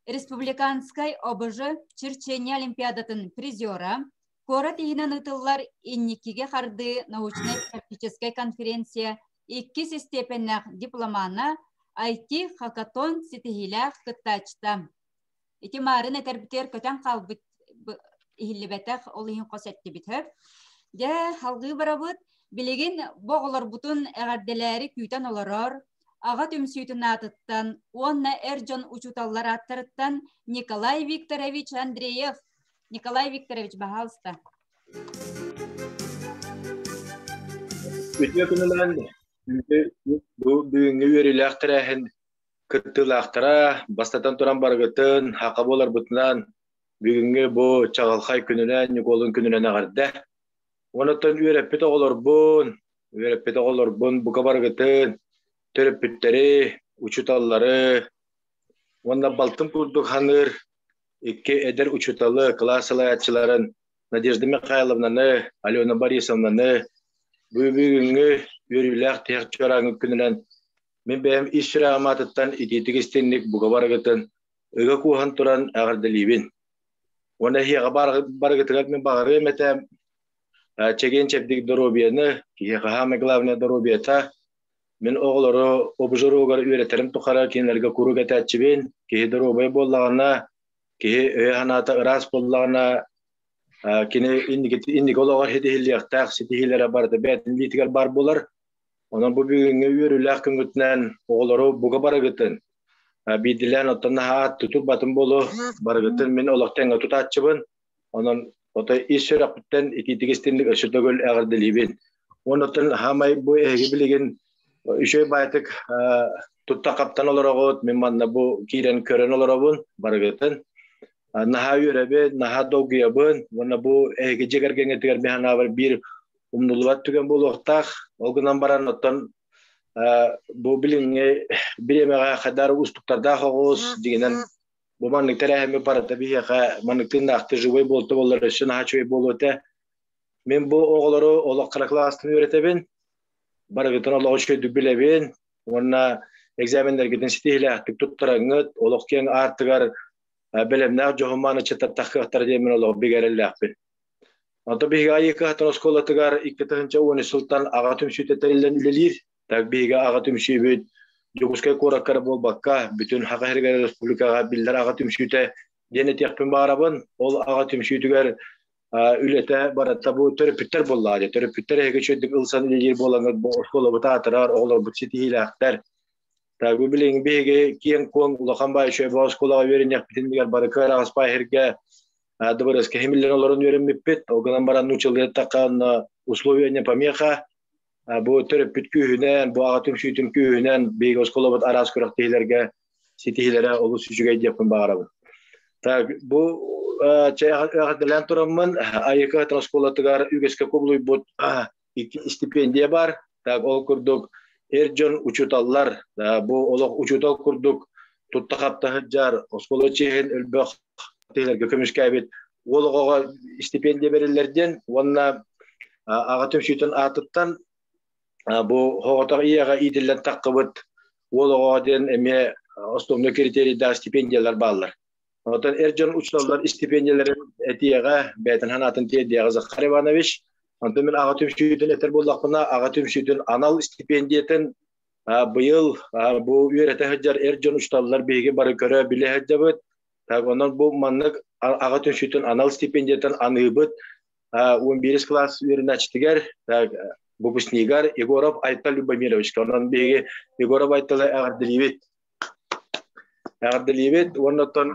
республиканскай ОБЖ Черчение олимпиадатын призера, куорат иһинэн ыытыллар Инникигэ хардыы научнай-практическай конференция иккис истиэпэннээх дипломана, IT-хакатон ситиһиилээх кыттааччыта. Ити маарын этэрбитигэр көтөн хаалбыт иһиллибэтэх, ол иһин хос эттибит хөп. Дьэ, салгыы барабыт. Билигин бу оҕолорбутун эҕэрдэлээри күүтэн олорор, аҕа түмсүүтүн аатыттан уонна эр дьон учууталлар ааттарыттан Николай Викторович Андреев. Николай Викторович, баһаалыста. Үтүө күнүнэн бу бүгүҥҥү үөрүүлээх тэрээһин кыттыылаахтара бастатан туран барыгытын хака буоларбытынан бүгүҥҥү бу чаҕылхай күнүнэн Ньукуолун күнүнэн эҕэрдэ. Онон үөрэппит оҕолорбун, үөрэппит оҕолорбун бука барыгытын, төрөппүттэри, учууталлары уонна балтым курдук ханыыр икки эдэр учууталы, кылаас салайааччыларын Надежда Михайловнаны, Алена Борисовнаны бу бүгүҥҥү үөрүүлээх тиһэх чуораангы күнүнэн мин бэйэм ис сүрэҕим аатыттан итиитик истинник бука барыгытын ыга кууһан туран эҕэрдэлиибин. Уонна эһиэхэ барыгытыгар мин баҕарыам этэ чэгиэн-чэбдик доруобуйаны, киһиэхэ саамай главное доруобуйата. Мин оҕолору обжоругар үөрэтэрим тухары кинилэргэ куруук этээччибин, киһи доруобай буоллаҕына, киһи өйө-санаата ыраас буоллаҕына, кини инники олоҕор ситиһиллиэхтээх ситиһиилэрэ барыта бэйэтин илиитигэр баар буолар. Онон бу бүгүҥҥү үөрүүлээх күҥҥүтүнэн оҕолору бука барыгытын биирдилээн оттон наһаа тутурбатын буолуо барыгытын мин олох тэҥҥэ тутааччыбын. Онон отой ис сүрэхпиттэн итиитик истинник өссө төгүл эҕэрдэлиибин. Онон хаамай бу эһиги билигин үчүгэй баайтык тутта хаптан олороҕут, мин манна бу киирэн көрөн олоробун барыгытын. Наһаа үөрэбин, наһаа долгуйабын уонна бу эһиги дьиэ кэргэҥҥитигэр мин санаабар биир умнуллубат түгэн буолуохтаах. Ол гынан баран оттон бу билиҥҥи бириэмэҕэ хайдах уустуктардаах оҕус дигинэн бу маннык тэрээһиммит барыта биһиэхэ маннык тыыннаахтыы живой буолта буоллар өссө наһаа үчүгэй буолуо этэ. Мин бу оҕолору олох кыра кылаастан үөрэтэбин, барыгытын олох үчүгэйдик билэбин уонна экзаменнэргитин ситиһиилээхтик туттараҥҥыт олох киэҥ аартыгар бэлэмнээх дьоһун-мааны ыччаттар диэн мин олох бигэ эрэллээхпин. Онтон биһиги Айыы кыһатын оскуолатыгар 2013 сылтан аҕа түмсүүтэ тэриллэн үлэлиир. Так биһиги аҕа түмсүүбүт Дьокуускай куоракка эрэ буолбакка, бүтүн Саха сиригэр республикаҕа биллэр аҕа түмсүүтэ диэн этиэхпин баҕарабын. Ол аҕа түмсүүтүгэр үлэтэ барыта бу төрөппүттэр буоллаҕа дии. Төрөппүттэр эһиги үчүгэйдик ылсан үлэлиир буолаҥҥыт бу оскуолабыт аатырар, оҕолорбут ситиһиилээхтэр. Так бу билигин биһиги киэҥ-куоҥ улахан баай үчүгэй оскуолаҕа үөрэниэхпитин бары кыараҕас баай сиргэ дыбарыаска химиллэн олорон үөрэммиппит. Ол гынан баран нууччалыы эттэххэ, онно условия не помеха. Бу төрөппүт күүһүнэн, бу аҕа түмсүүтүн күүһүнэн биһиги оскуолабыт араас күрэхтэһиилэргэ ситиһиилэрэ олус үчүгэй диэхпин баҕарабын. Так, бу эҕэрдэлээн тураммын Айыка оскуолатыгар үгэскэ кубулуйбут икки стипендия бар. Так, ол курдук эр дьон учууталлар, бу олох учуутал курдук тутта-хапта сылдьар, оскуола чиэһин өлбөх тыһыларга көмүскээбит уол оҕоҕо стипендия бэриллэр диэн уонна аҕа түмсүүтүн аатыттан бу хоҕотох ийэҕэ иитиллэн таххыбыт уол оҕоҕо диэн эмиэ основной критерийдаах стипендиялар бааллар. Онтон эр дьон учууталлар истипиэндьийэлэрин этиэҕэ, бэйэтин санаатын тиэрдиэҕэ Захар Иванович. Онтон мин аҕа түмсүүтүн этэр буоллахпына, аҕа түмсүүтүн анал истипиэндьийэтин быйыл бу үөрэтэ сылдьар эр дьон учууталлар биһиги бары көрө билэ сылдьабыт. Онон бу маннык аҕа түмсүүтүн анал стипендиятын аныыбыт. 11 класс үөрэнээччитигэр выпускнигар Егоров Айтал Любомировичка. Онон биһиги Егоров Айталы эҕэрдэлиибит. Эҕэрдэлиибит уонна оттон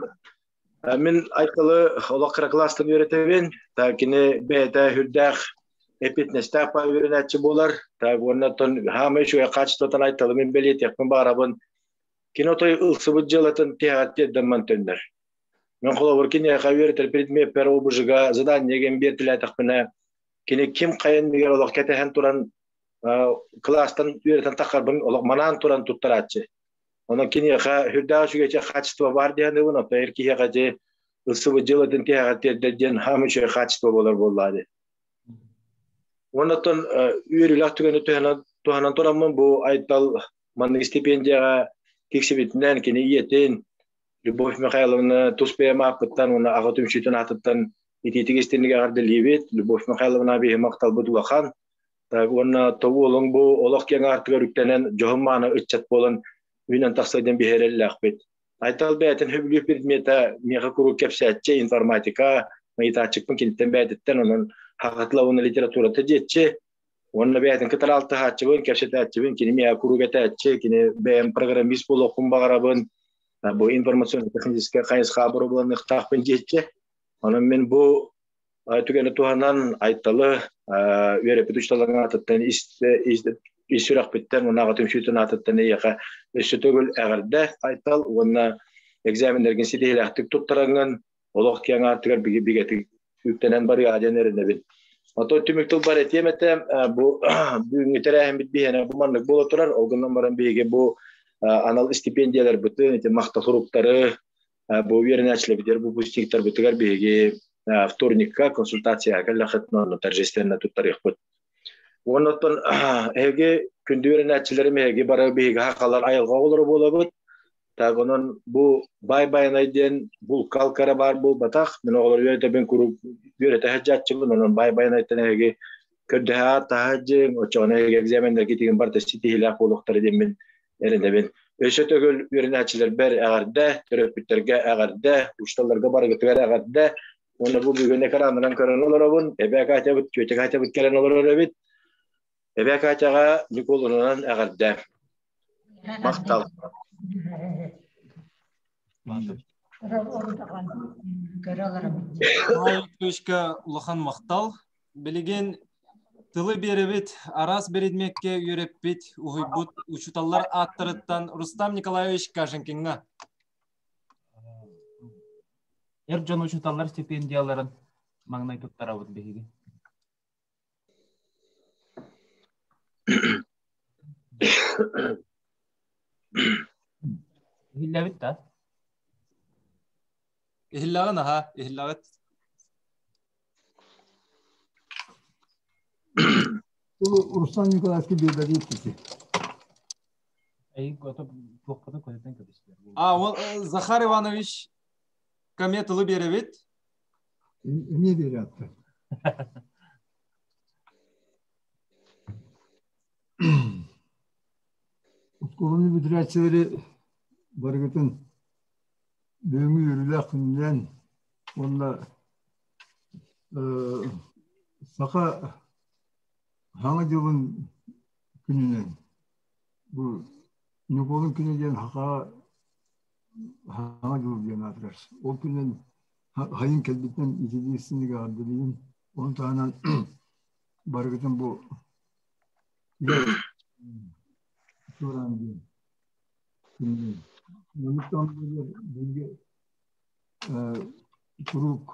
мин Айталы олох кыра кылаастан үөрэтэбин. Кини бэйэтэ үрдээх эппиэтинэстээх паа үөрэнээччи буолар. Так уонна оттон хаамай үчүгэй хаачыстыбатын Айталы мин бэлиэтиэхпин баҕарабын. Кини отой ылсыбыт дьыалатын тиһэҕэр тиэрдэн төннөр. Мен холобур киниэхэ үөрэтэр предмеппэр ОБЖ-га задание диэн биэртилээтэхпинэ, кини ким хайан мигэр олох кэтэһэн туран кылаастан үөрэтэн таххарбын олох манаан туран туттарааччы. Онон киниэхэ үрдээх үчүгэй качество баар диэн ыбын, оттон эр киһиэхэ дьи ылсыбыт дьыалатын тиһэҕэр тиэрдэр диэн хаам үчүгэй качество буолар буоллаа дии. Уонна оттон үөрүүлээх түгэни туһанан тураммын бу Айтал маннык стипендияҕа тиксибитинэн кини ийэтин Любовь Михайловна тус бэйэм ааппыттан уонна аҕа түмсүүтүн аатыттан итиитик истинник эҕэрдэлиибит. Любовь Михайловна биһи махталбыт улахан. Уонна тобу олоҥ бу олох киэҥ аартыгар үктэнэн дьоһун мааны ыччат буолан үүнэн тахса диэн биһирэллээхпит. Айтал бэйэтин сөбүлүүр предмета миэхэ куруук кэпсээччи, информатика, ыйытааччыкпын киниттэн бэйэтиттэн, онон хахатыла уонна литературата диэччи. Уонна бэйэтин кытары алтыһааччыбын, кэпсэтээччибин, кини миэхэ куруук этээччи, кини бэйэм программист буолуохпун баҕарабын, бу информационно-техническэй хайысха боруобаланыахтаахпын диэччи. Онон мин бу түгэни туһанан Айталы үөрэппит учууталларын аатыттан ис сүрэхпиттэн уонна аҕа түмсүүтүн аатыттан эйиэхэ өссө төгүл эҕэрдэ Айтал уонна экзаменнэргин ситиһиилээхтик туттараҥҥын олох киэҥ аартыгар бигэтик үктэнэн барыаҕа диэн эрэнэбин. Оттон түмүк тылбар этиэм этэ, бу бүгүҥҥү тэрээһиммит биһиэнэ бу маннык буола турар. Ол гынан баран биһиги бу анал стипендияларбытын, ити махтал суруктары бу үөрэнээччилэрбитигэр, выпускниктарбытыгар биһиги вторникка консультацияҕа кэллэххитинэ онно торжественно туттарыахпыт. Уонна оттон эһиги күндү үөрэнээччилэрим эһиги бары биһиги хахалар айылҕа оҕолоро буолабыт. Так онон бу баай байанай диэн булка эрэ баар буолбатах. Мин оҕолор үөрэтэбин куруук үөрэтэ сылдьааччыбын. Онон баай байанайтан эһиги көрдөһө таһаадьыҥ, оччоҕуна эһиги экзаменнаргытыгын тигин барыта ситиһиилээх буолуохтара диэн мин эрэнэбин. Өссө төгүл үөрэнээччилэрбэр эҕэрдэ, төрөппүттэргэ эҕэрдэ, учууталларга барыгытыгар эҕэрдэ. Уонна бу бүгүн экранынан көрөн олоробун. Эбээ Катябыт, тетя Катябыт кэлэн олорор эбит. Эбээ Катяҕа Ньукуолунан эҕэрдэ. Махтал. Точка улахан махтал. Билигин тылы биэрэбит, араас предмекке үөрэппит, уһуйбут учууталлар ааттарыттан Рустам Николаевич Кашенкиҥҥа. Эр дьон учууталлар стипендияларын маҥнай туттарабыт биһиги. Иһиллэбит да? Иһиллэҕин аха, иһиллэҕит. Руслан Николаевич биэрбэдии киһи. А, ол Захар Иванович каме тылы биэрэбит. Эмиэ биэрээттэр. Оскуоланы бүтэрээччилэри барыгытын бүгүҥҥү үөрүүлээх күнүнэн уонна саха Саҥа дьылын күнүнэн бу Ньукуолун күнэ диэн сахаҕа Саҥа дьыл диэн аатырар. Ол күнүнэн сайын кэлбитинэн итилии истиҥник эҕэрдэлиибин. Ону таһынан барыгытын бу туораан диэн күнүнэн. Маннык биһиги куруук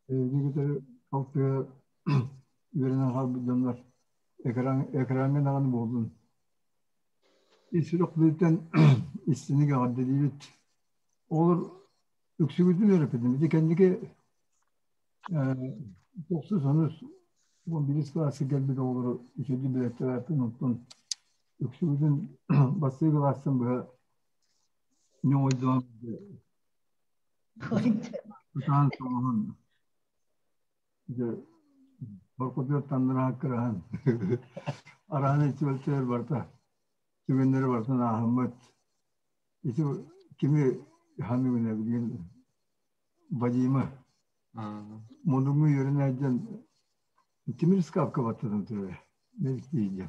эһиги кытары алтыһа үөрэнэн хаалбыт дьоннор экран экраҥҥа даҕаны буоллун Ис сүрэхпититтэн истиҥник эҕэрдэлиибит. Оҕолор үксүгүтүн үөрэппитим. Ити кэнники тохсус онус 11 кылааска кэлбит оҕолору үчүгэйдик билэттэрээппин, онтон үксүгүтүн бастакы кылаастан быһа ньоҥойдоон Ытаан соҕуһун дьэ боркутугар танныраһа кыраһан арааны түбэлтэлэр барыта түгэннэри барытын ааһыммыт. Ити кими ханыгын билигин Вадима модуҥҥу үөрэнээдьэн тимир ыскаапка баттатан турара мэликтиийдэ.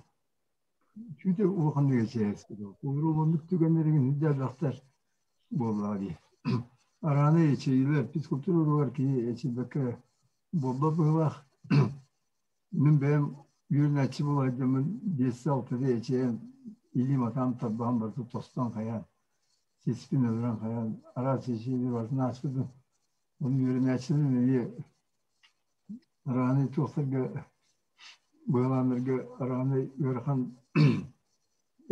Чүүтэ улаханнык эчээспит. Уруулуннук түгэннэригин үрдээбэхтэр буоллаҕа дии. Арааны эчэйиилэр физкультура уруогар киһи эчийбэккэ буолбат быһыылаах. Мин бэйэм үөрэнээччи буолайдаммын биэс-алтада эчэйэн илиим атаам тарбаҕым барыта тостон хайаан сиспин өлөрөн хайаан араас эчэйиилэр барытын ааспытым. Оны үөрэнээччилэрим эмиэ арааны туохтарга быһылааннарга арааны ыарахан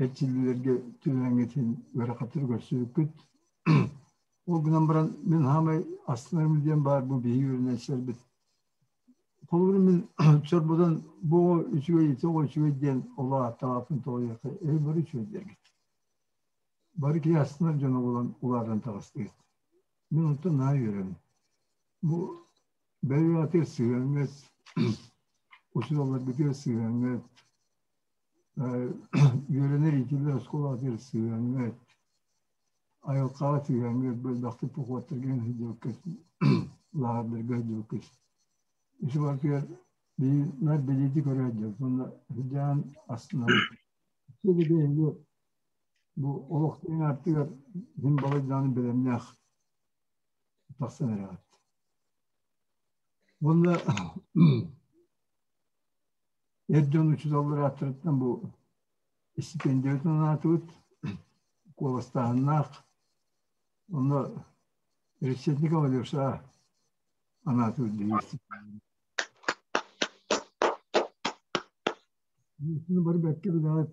эрчиллиилэргэ түбэһэҥҥитин ыарахаттары көрсүбүккүт. Ол гынан баран мин хаамай астынарым диэн баар бу биһиги үөрэнээччилэрбит. Холобур мин чорботон бу оҕо үчүгэй, ити оҕо үчүгэй диэн олох ааттаабаппын тоҕуйуохха эһи бары үчүгэйдэргит. Бары киһи астынар дьоно буолан улаатан таҕыстыгыт. Мин онтон наһаа үөрэбин. Бу бэйэҕитигэр сыһыаҥҥыт, учууталларгытыгар сыһыаҥҥыт, үөрэнэр иитиллэр оскуолаҕытыгар сыһыаҥҥыт, айылҕаҕа сыһыаҥҥыт, бөлбөхтүк похуоттарга сылдьыбыккыт, лааҕырдарга сылдьыбыккыт. Ити барытыгар наар бэлиэтии көрөөт дьон уонна сыдьаан астынабыт. Бу олохтон артыгар мин балайдааны бэлэмнээх тахсан эрэҕит. Уонна эр дьон учууталлар ааттарыттан бу истипиэндийэбитин анаатыбыт, куоластааһыннаах. Онно Решетникова Алеша анаатыбыт биһиги Бары бэккэ билэҕит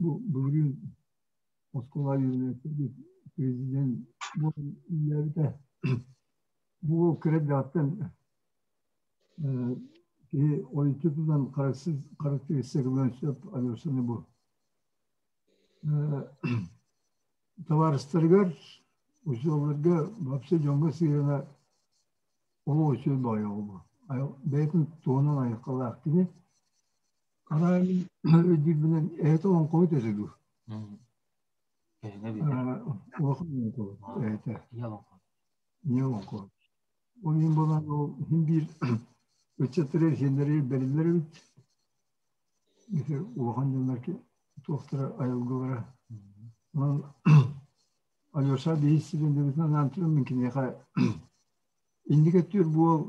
бу былырыын оскуола үөрэнээччилэргэ президент буолан үлэлээбитэ. Бу уол кыра эрдэҕиттэн киһи ойуччу тутан характеристика ылыан сөп Алешаны бу. Табаарыстарыгар, учууталларга вообще дьоҥҥо сыһыана олох үчүгэй баҕайы оҕо бу. Бэйэтин туһунан айылҕалаах кини. Арай өйдүүрбүнэн эһэтэ олоҥхоһут этэ дуу? Улахан олоҥхоһут эһэтэ. Ийэ олоҥхоһут. Ол иһин буолан ол иһин биир ыччаттары сиэннэри бэриллэр эбит. Ити улахан дьоннор туохтара айылгылара. Онон Алеша биһи стипендиябытын анаан туран киниэхэ инник өттүгэр буол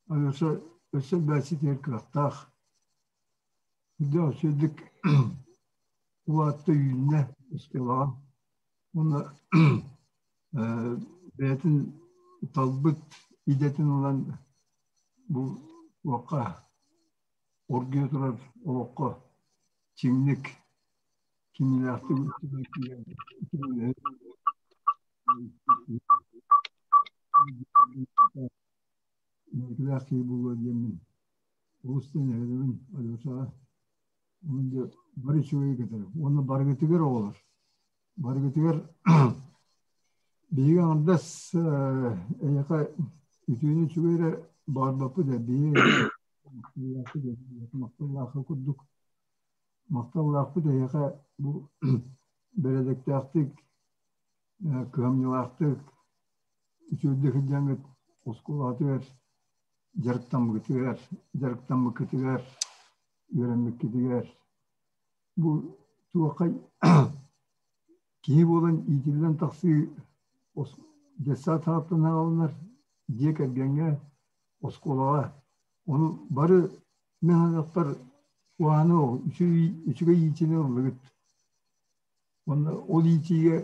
Алеша өссө элбээччи тиһэр кыахтаах. Үрдээх үчүгэйдик улаатта үүннэ оскуолаҕа. Уонна бэйэтин талбыт идэтин ылан бу туохха оргуйа турар олоххо чиҥник кинилээхтик Инникилээх киһи буолуо диэммин олус диэн эрэдэбин Алешаҕа. Онон дьэ бары үчүгэйи кэтэрэм. Уонна барыгытыгар оҕолор, барыгытыгар биһиги аҥардас эйиэхэ үтүөнү үчүгэй эрэ баҕарбаппыт ээ биһиги махталлаахха курдук махталлаахпыт эйиэхэ бу бэрэдэктээхтик кыһамньылаахтык үчүгэйдик сылдьаҥҥыт оскуолаҕытыгар дьарыктаммыккытыгар дьарыктаммыккытыгар үөрэммиккитигэр бу туохха киһи буолан иитиллэн тахсыы детсад саҕаттан аҕалынар дьиэ кэргэҥҥэ оскуолаҕа ону бары мин санаахпар куһаҕаны үчүгэй иитиини ыллыгыт Уонна ол иитиигэ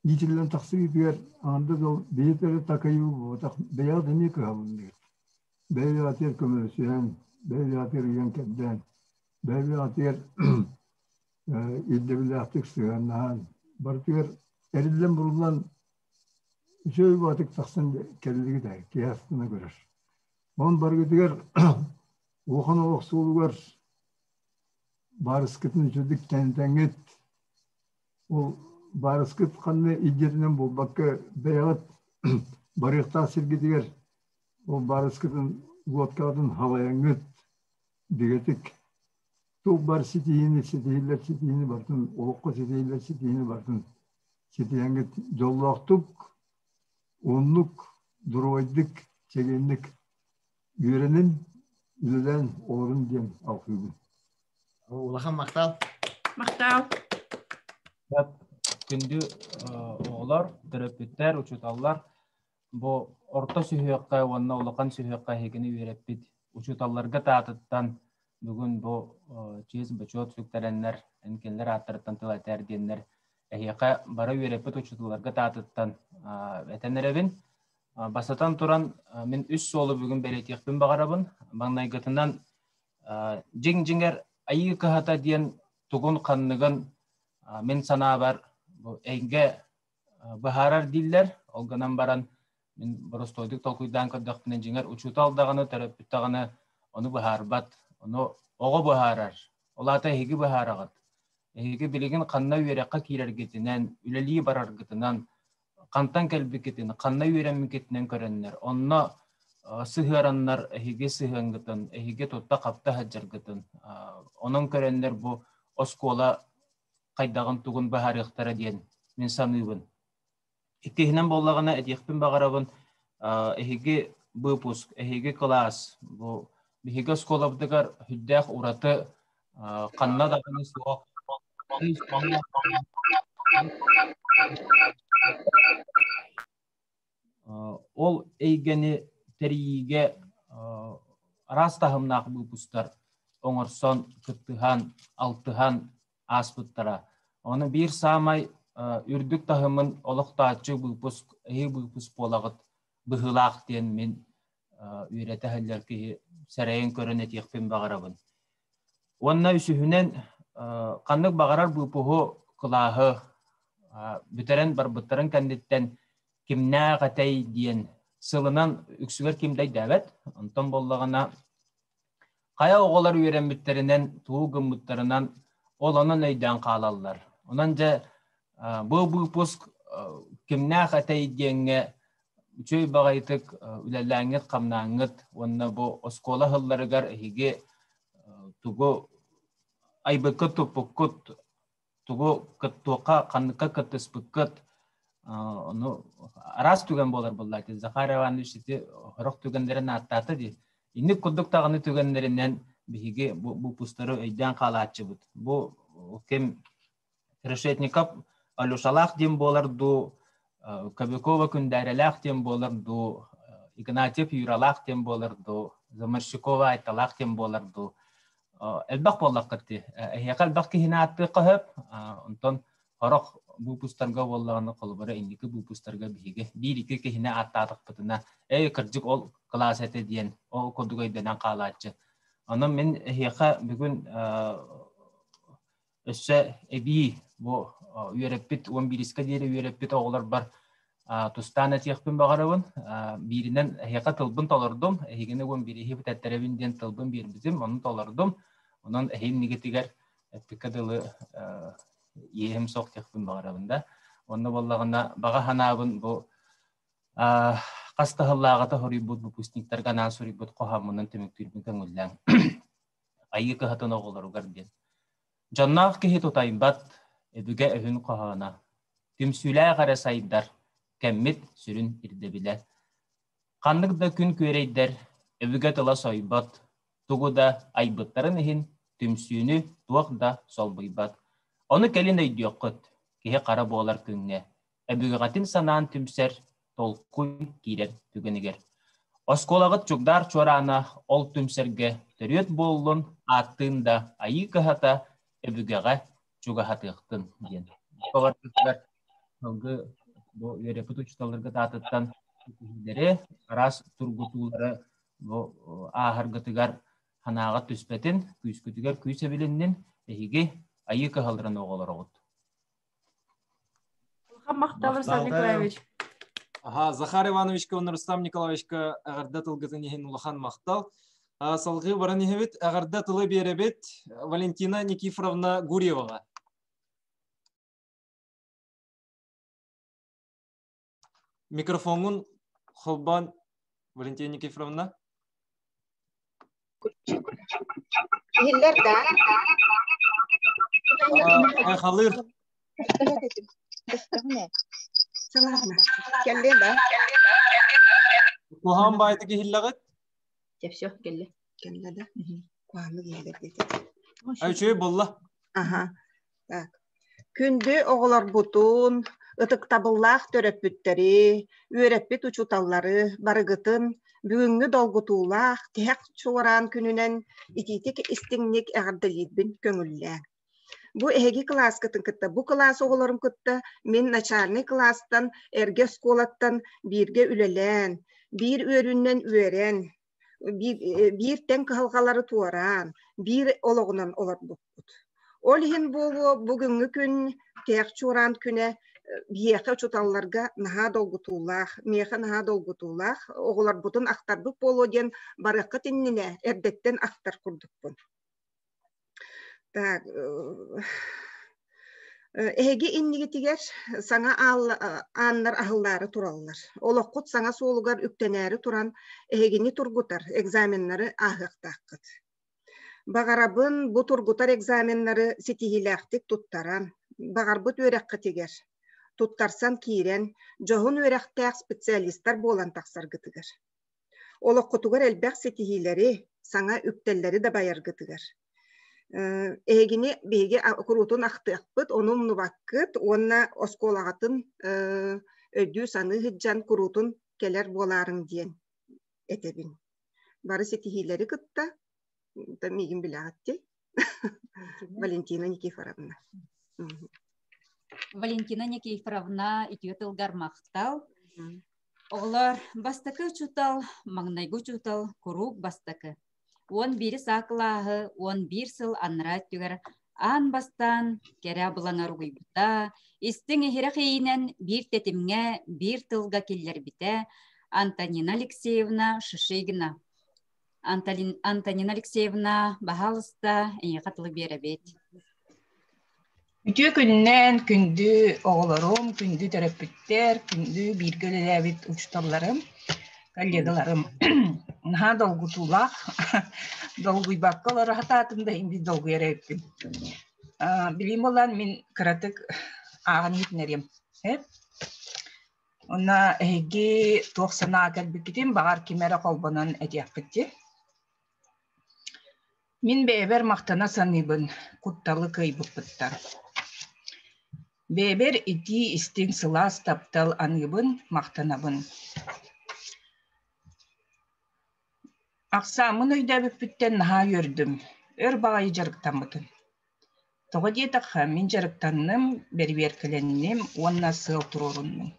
иитиллэн тахсыытыгар аҥардас ол бэйэтэ эрэ такайыы буолбатах, бэйэҕит эмиэ кыһаллыгыт. Бэйэ-бэйэҕитигэр көмөлөсүһэн, бэйэ-бэйэҕитигэр ыйан-кэрдээн, бэйэ-бэйэҕитигэр ирдэбиллээхтик сыһыаннаһан, барытыгар эриллэн-буруллан үчүгэй баҕатык тахсан кэллигит ээ, киһи астына көрөр. Онон барыгытыгар улахан олох суолугар баарыскытын үчүгдүк тэнтэҥҥит, ол баарыскыт ханна илдьэринэн буолбакка бэйэҕит Барыахтаах сиргитигэр ол баарыскытын лодкаҕытын халайаҥҥыт бигэтик туох бар ситиһиини ситиһиллэр ситиһиини барытын олоххо ситиһиллэр ситиһиини барытын ситиһэҥҥит дьоллоохтук уһуннук доруобайдык чэгиэнник үөрэнин үлэлээн олорун диэн алҕыыбын. Улахан махтал. Махтал. Күндү оҕолор, төрөппүттэр, учууталлар бу орто сүһүөххэ уонна улахан сүһүөххэ эһигини үөрэппит учууталларга таатыттан бүгүн бу чиэс-бочуот сүктэрэннэр, кинилэр ааттарыттан тыл этээр диэннэр эһиэхэ бары үөрэппит учууталларга таатыттан этэн эрэбин. Бастатан туран, мин үс суолу бүгүн бэлиэтиэхпин баҕарабын. Маҥнайгытынан, дьиҥ-дьиҥэр айыы кыһата диэн тугун-ханныгын мин санаабар бу эйгэ быһаарар дииллэр. Ол гынан баран мин боростуойдук толкуйдаан көрдөхпүнэ, дьиҥэр учуутал даҕаны, төрөппүт даҕаны ону быһаарбат. Ону оҕо быһаарар. Ол аата эһиги быһаараҕыт. Эһиги билигин ханна үөрэххэ киирэргитинэн, үлэлии бараргытынан, хантан кэлбиккитин, ханна үөрэммиккитинэн көрөннөр, онно сыһыараннар эһиги сыһыаҥҥытын, эһиги тутта-хапта сылдьаргытын, онон көрөннөр бу оскуола хайдаҕын тугун быһаарыахтара диэн мин саныыбын. Иккиһинэн буоллаҕына этиэхпин баҕарабын, эһиги выпуск, эһиги кылаас, бу биһиги оскуолабытыгар сүрдээх ураты ханна даҕаны суох Ол эйгэни тэрийиигэ араас таһымнаах выпустар оҥорсон, кыттыһан, алтыһан ааспыттара. Ону биир саамай үрдүк таһымын олохтооччу выпуск, эһиги выпуск буолаҕыт быһыылаах диэн мин үөрэтэ сылдьар киһи сэрэйэн көрөн этиэхпин баҕарабын. Уонна үсүһүнэн, ханнык баҕарар выпуһу, кылааһы бүтэрэн барбыттарын кэнниттэн кимнээх этэй диэн сылынан үксүгэр ким да өйдөөбөт. Онтон буоллаҕына хайа оҕолор үөрэммиттэринэн, тугу гыммыттарынан ол онон өйдөөн хаалаллар. Онон дьэ бу выпуск кимнээх этэй диэҥҥэ үчүгэй баҕайытык үлэлээҥҥит-хамнааҥҥыт уонна бу оскуола аһылларыгар эһиги тугу айбыккыт-туппуккут, тугу туохха ханныкка кыттыспыккыт ону араас түгэн буолар буоллаати. Захар Иванович ити сорох түгэннэрин ааттаата дии. Инник курдук даҕаны түгэннэринэн биһиги бу выпустары өйдөөн хаалааччыбыт. Бу ким Решетников Алешалаах диэн буолар дуу, Кобякова Күндээрэлээх диэн буолар дуу, Игнатьев Юралаах диэн буолар дуу, Заморщикова Айталаах диэн буолар дуу. Элбэх буоллаххыт дии. Эһиэхэ элбэх киһини ааттыахха сөп. Онтон сорох выпустарга буоллаҕына, холобура, инники выпустарга биһиги биир-икки киһини ааттаатахпытына, эй, кырдьык ол кылаас этэ диэн, ол курдук өйдөнөн хаалааччы. Онон мин эһиэхэ бүгүн Өссө эбии бу үөрэппит 11-ка диэри үөрэппит оҕолорбор тустаан этиэхпин баҕарабын. Бииринэн эһиэхэ тылбын толордум. Эһигини 11-иһи бүтэттэрэбин диэн тылбын биэрбитим, ону толордум. Онон эһиги иннигитигэр эппиккэ дылы иэһим суох диэхпин баҕарабын да. Онно буоллаҕына баҕа санаабын бу хас да сыллааҕыта суруйбут выпускниктарга анаан суруйбут хоһооммунан түмүктүүрбүн көҥүллээҥ. Айыы кыһатын оҕолоругар диэн. Дьонноох киһи тутайбат, өбүгэ өһүн хоһооно. Түмсүүлээх эрэ сайдар, кэммит сүрүн ирдэбилэ. Ханнык да күн күөрэйдэр, өбүгэ тыла сойбот, тугу да айбыттарын иһин түмсүүнү туох да солбуйбат. Ону кэлин өйдүөххүт, киһи хара буолар күҥҥэ. Өбүгэҕитин санаан түмсэр, толкуй киирэр түгэнигэр. Оскуолаҕыт чугдаар чуораана ол түмсэргэ төрүөт буоллун, ааттыын да айыы кыһата өбүгэҕэ чугаһатыахтын диэн. Баҕарбытыгар сылгы бу үөрэппит учууталларгыт аатыттан ситиһиилэри, араас тургутуулары бу ааһаргытыгар санааҕа түспэтин, күүскүтүгэр күүс эбилиннин, эһиги айыы кыһаларын оҕолороҕут. Улахан махтал, Руслан Николаевич. Аха, Захар Ивановичка уонна Рустам Николаевичка эҕэрдэ тылгытын иһин улахан махтал. Салгыы баран иһэбит. Эҕэрдэ тылы биэрэбит Валентина Никифоровна Гурьеваҕа. Микрофоҥҥун Холбоон Валентина Никифоровна. Иһиллэр да? Халыр. Кэллэ да? Куһаҕан баайдык иһиллэҕит? Дьэ, все, кэллэ. Кэллэ да? Куһаҕаннык иһиллэр диэтэ. Үчүгэй буолла. Аха. Так. Күндү оҕолорбутун, ытыктабыллаах төрөппүттэри, үөрэппит учууталлары барыгытын бүгүҥҥү долгутуулаах тиһэх чуораан күнүнэн итиитик истиҥник эҕэрдэлиирбин көҥүллээҥ. Бу эһиги кылааскытын кытта, бу кылаас оҕолорун кытта мин начальнай кылаастан, эргэ оскуолаттан бииргэ үлэлээн, биир үөрүүнэн үөрэн, биир тэҥ кыһалҕалары туораан, биир олоҕунан олорбуппут. Ол иһин буолуо бүгүҥҥү күн Тээх Чуораан күнэ биһиэхэ учууталларга наһаа долгутуулаах, миэхэ наһаа долгутуулаах, оҕолорбутун ахтарбыт буолуо диэн барыаххыт иннинэ эрдэттэн ахтар курдукпун. Так, эһиги иннигитигэр саҥа ааннар аһыллаары тураллар. Олоххут саҥа суолугар үктэнээри туран эһигини тургутар экзаменнары ааһыахтааххыт. Баҕарабын бу тургутар экзаменнары ситиһиилээхтик туттаран, баҕарбыт үөрэххитигэр туттарсан киирэн, дьоһун үөрэхтээх специалистар буолан тахсаргытыгар. Олоххутугар элбэх ситиһиилэри, саҥа үктэллэри дабайаргытыгар. Эһигини биһиги куруутун ахтыахпыт, ону умнубаккыт уонна оскуолаҕытын өйдүү-саныы сылдьан куруутун кэлэр буолаарыҥ диэн этэбин. Бары ситиһиилэри кытта миигин билэҕит дии. Валентина Никифоровна. Валентина Никифоровна үтүө тылгар махтал. Оҕолор, бастакы учуутал, маҥнайгы учуутал куруук бастакы. Уон биири саа кылааһы уон биир сыл анараа өттүгэр аан бастаан кэрэ абылаҥар угуйбута, истиҥ иһирэх иинэн биир тэтимҥэ, биир тылга киллэрбитэ Антонина Алексеевна Шишигина. Антонина Алексеевна, баһаалыста, эйиэхэ тылы биэрэбит. Үтүө күнүнэн күндү оҕолорум, күндү төрөппүттэр, күндү бииргэ үлэлээбит учууталларым, коллегаларым. Наһаа долгутуулаах, долгуйбакка олоро сатаатым да иһин долгуйар эбиппин. Билиим буолан мин кыратык ааҕан иһитинэриэм. Уонна эһиги туох санаа кэлбиккитин баҕар ким эрэ холбонон этиэххит дии. Мин бэйэбэр махтана саныыбын, кутталы кыайбыппыттан. Бэйэбэр итии истиҥ сылаас таптал аныыбын, махтанабын. Ахсааммын өйдөөбүппүттэн наһаа үөрдүм, өр баҕайы дьарыктаммытым. Тоҕо диэтэххэ, мин дьарыктанным, бэрэбиэркэлэнним уонна сыал туруоруннум.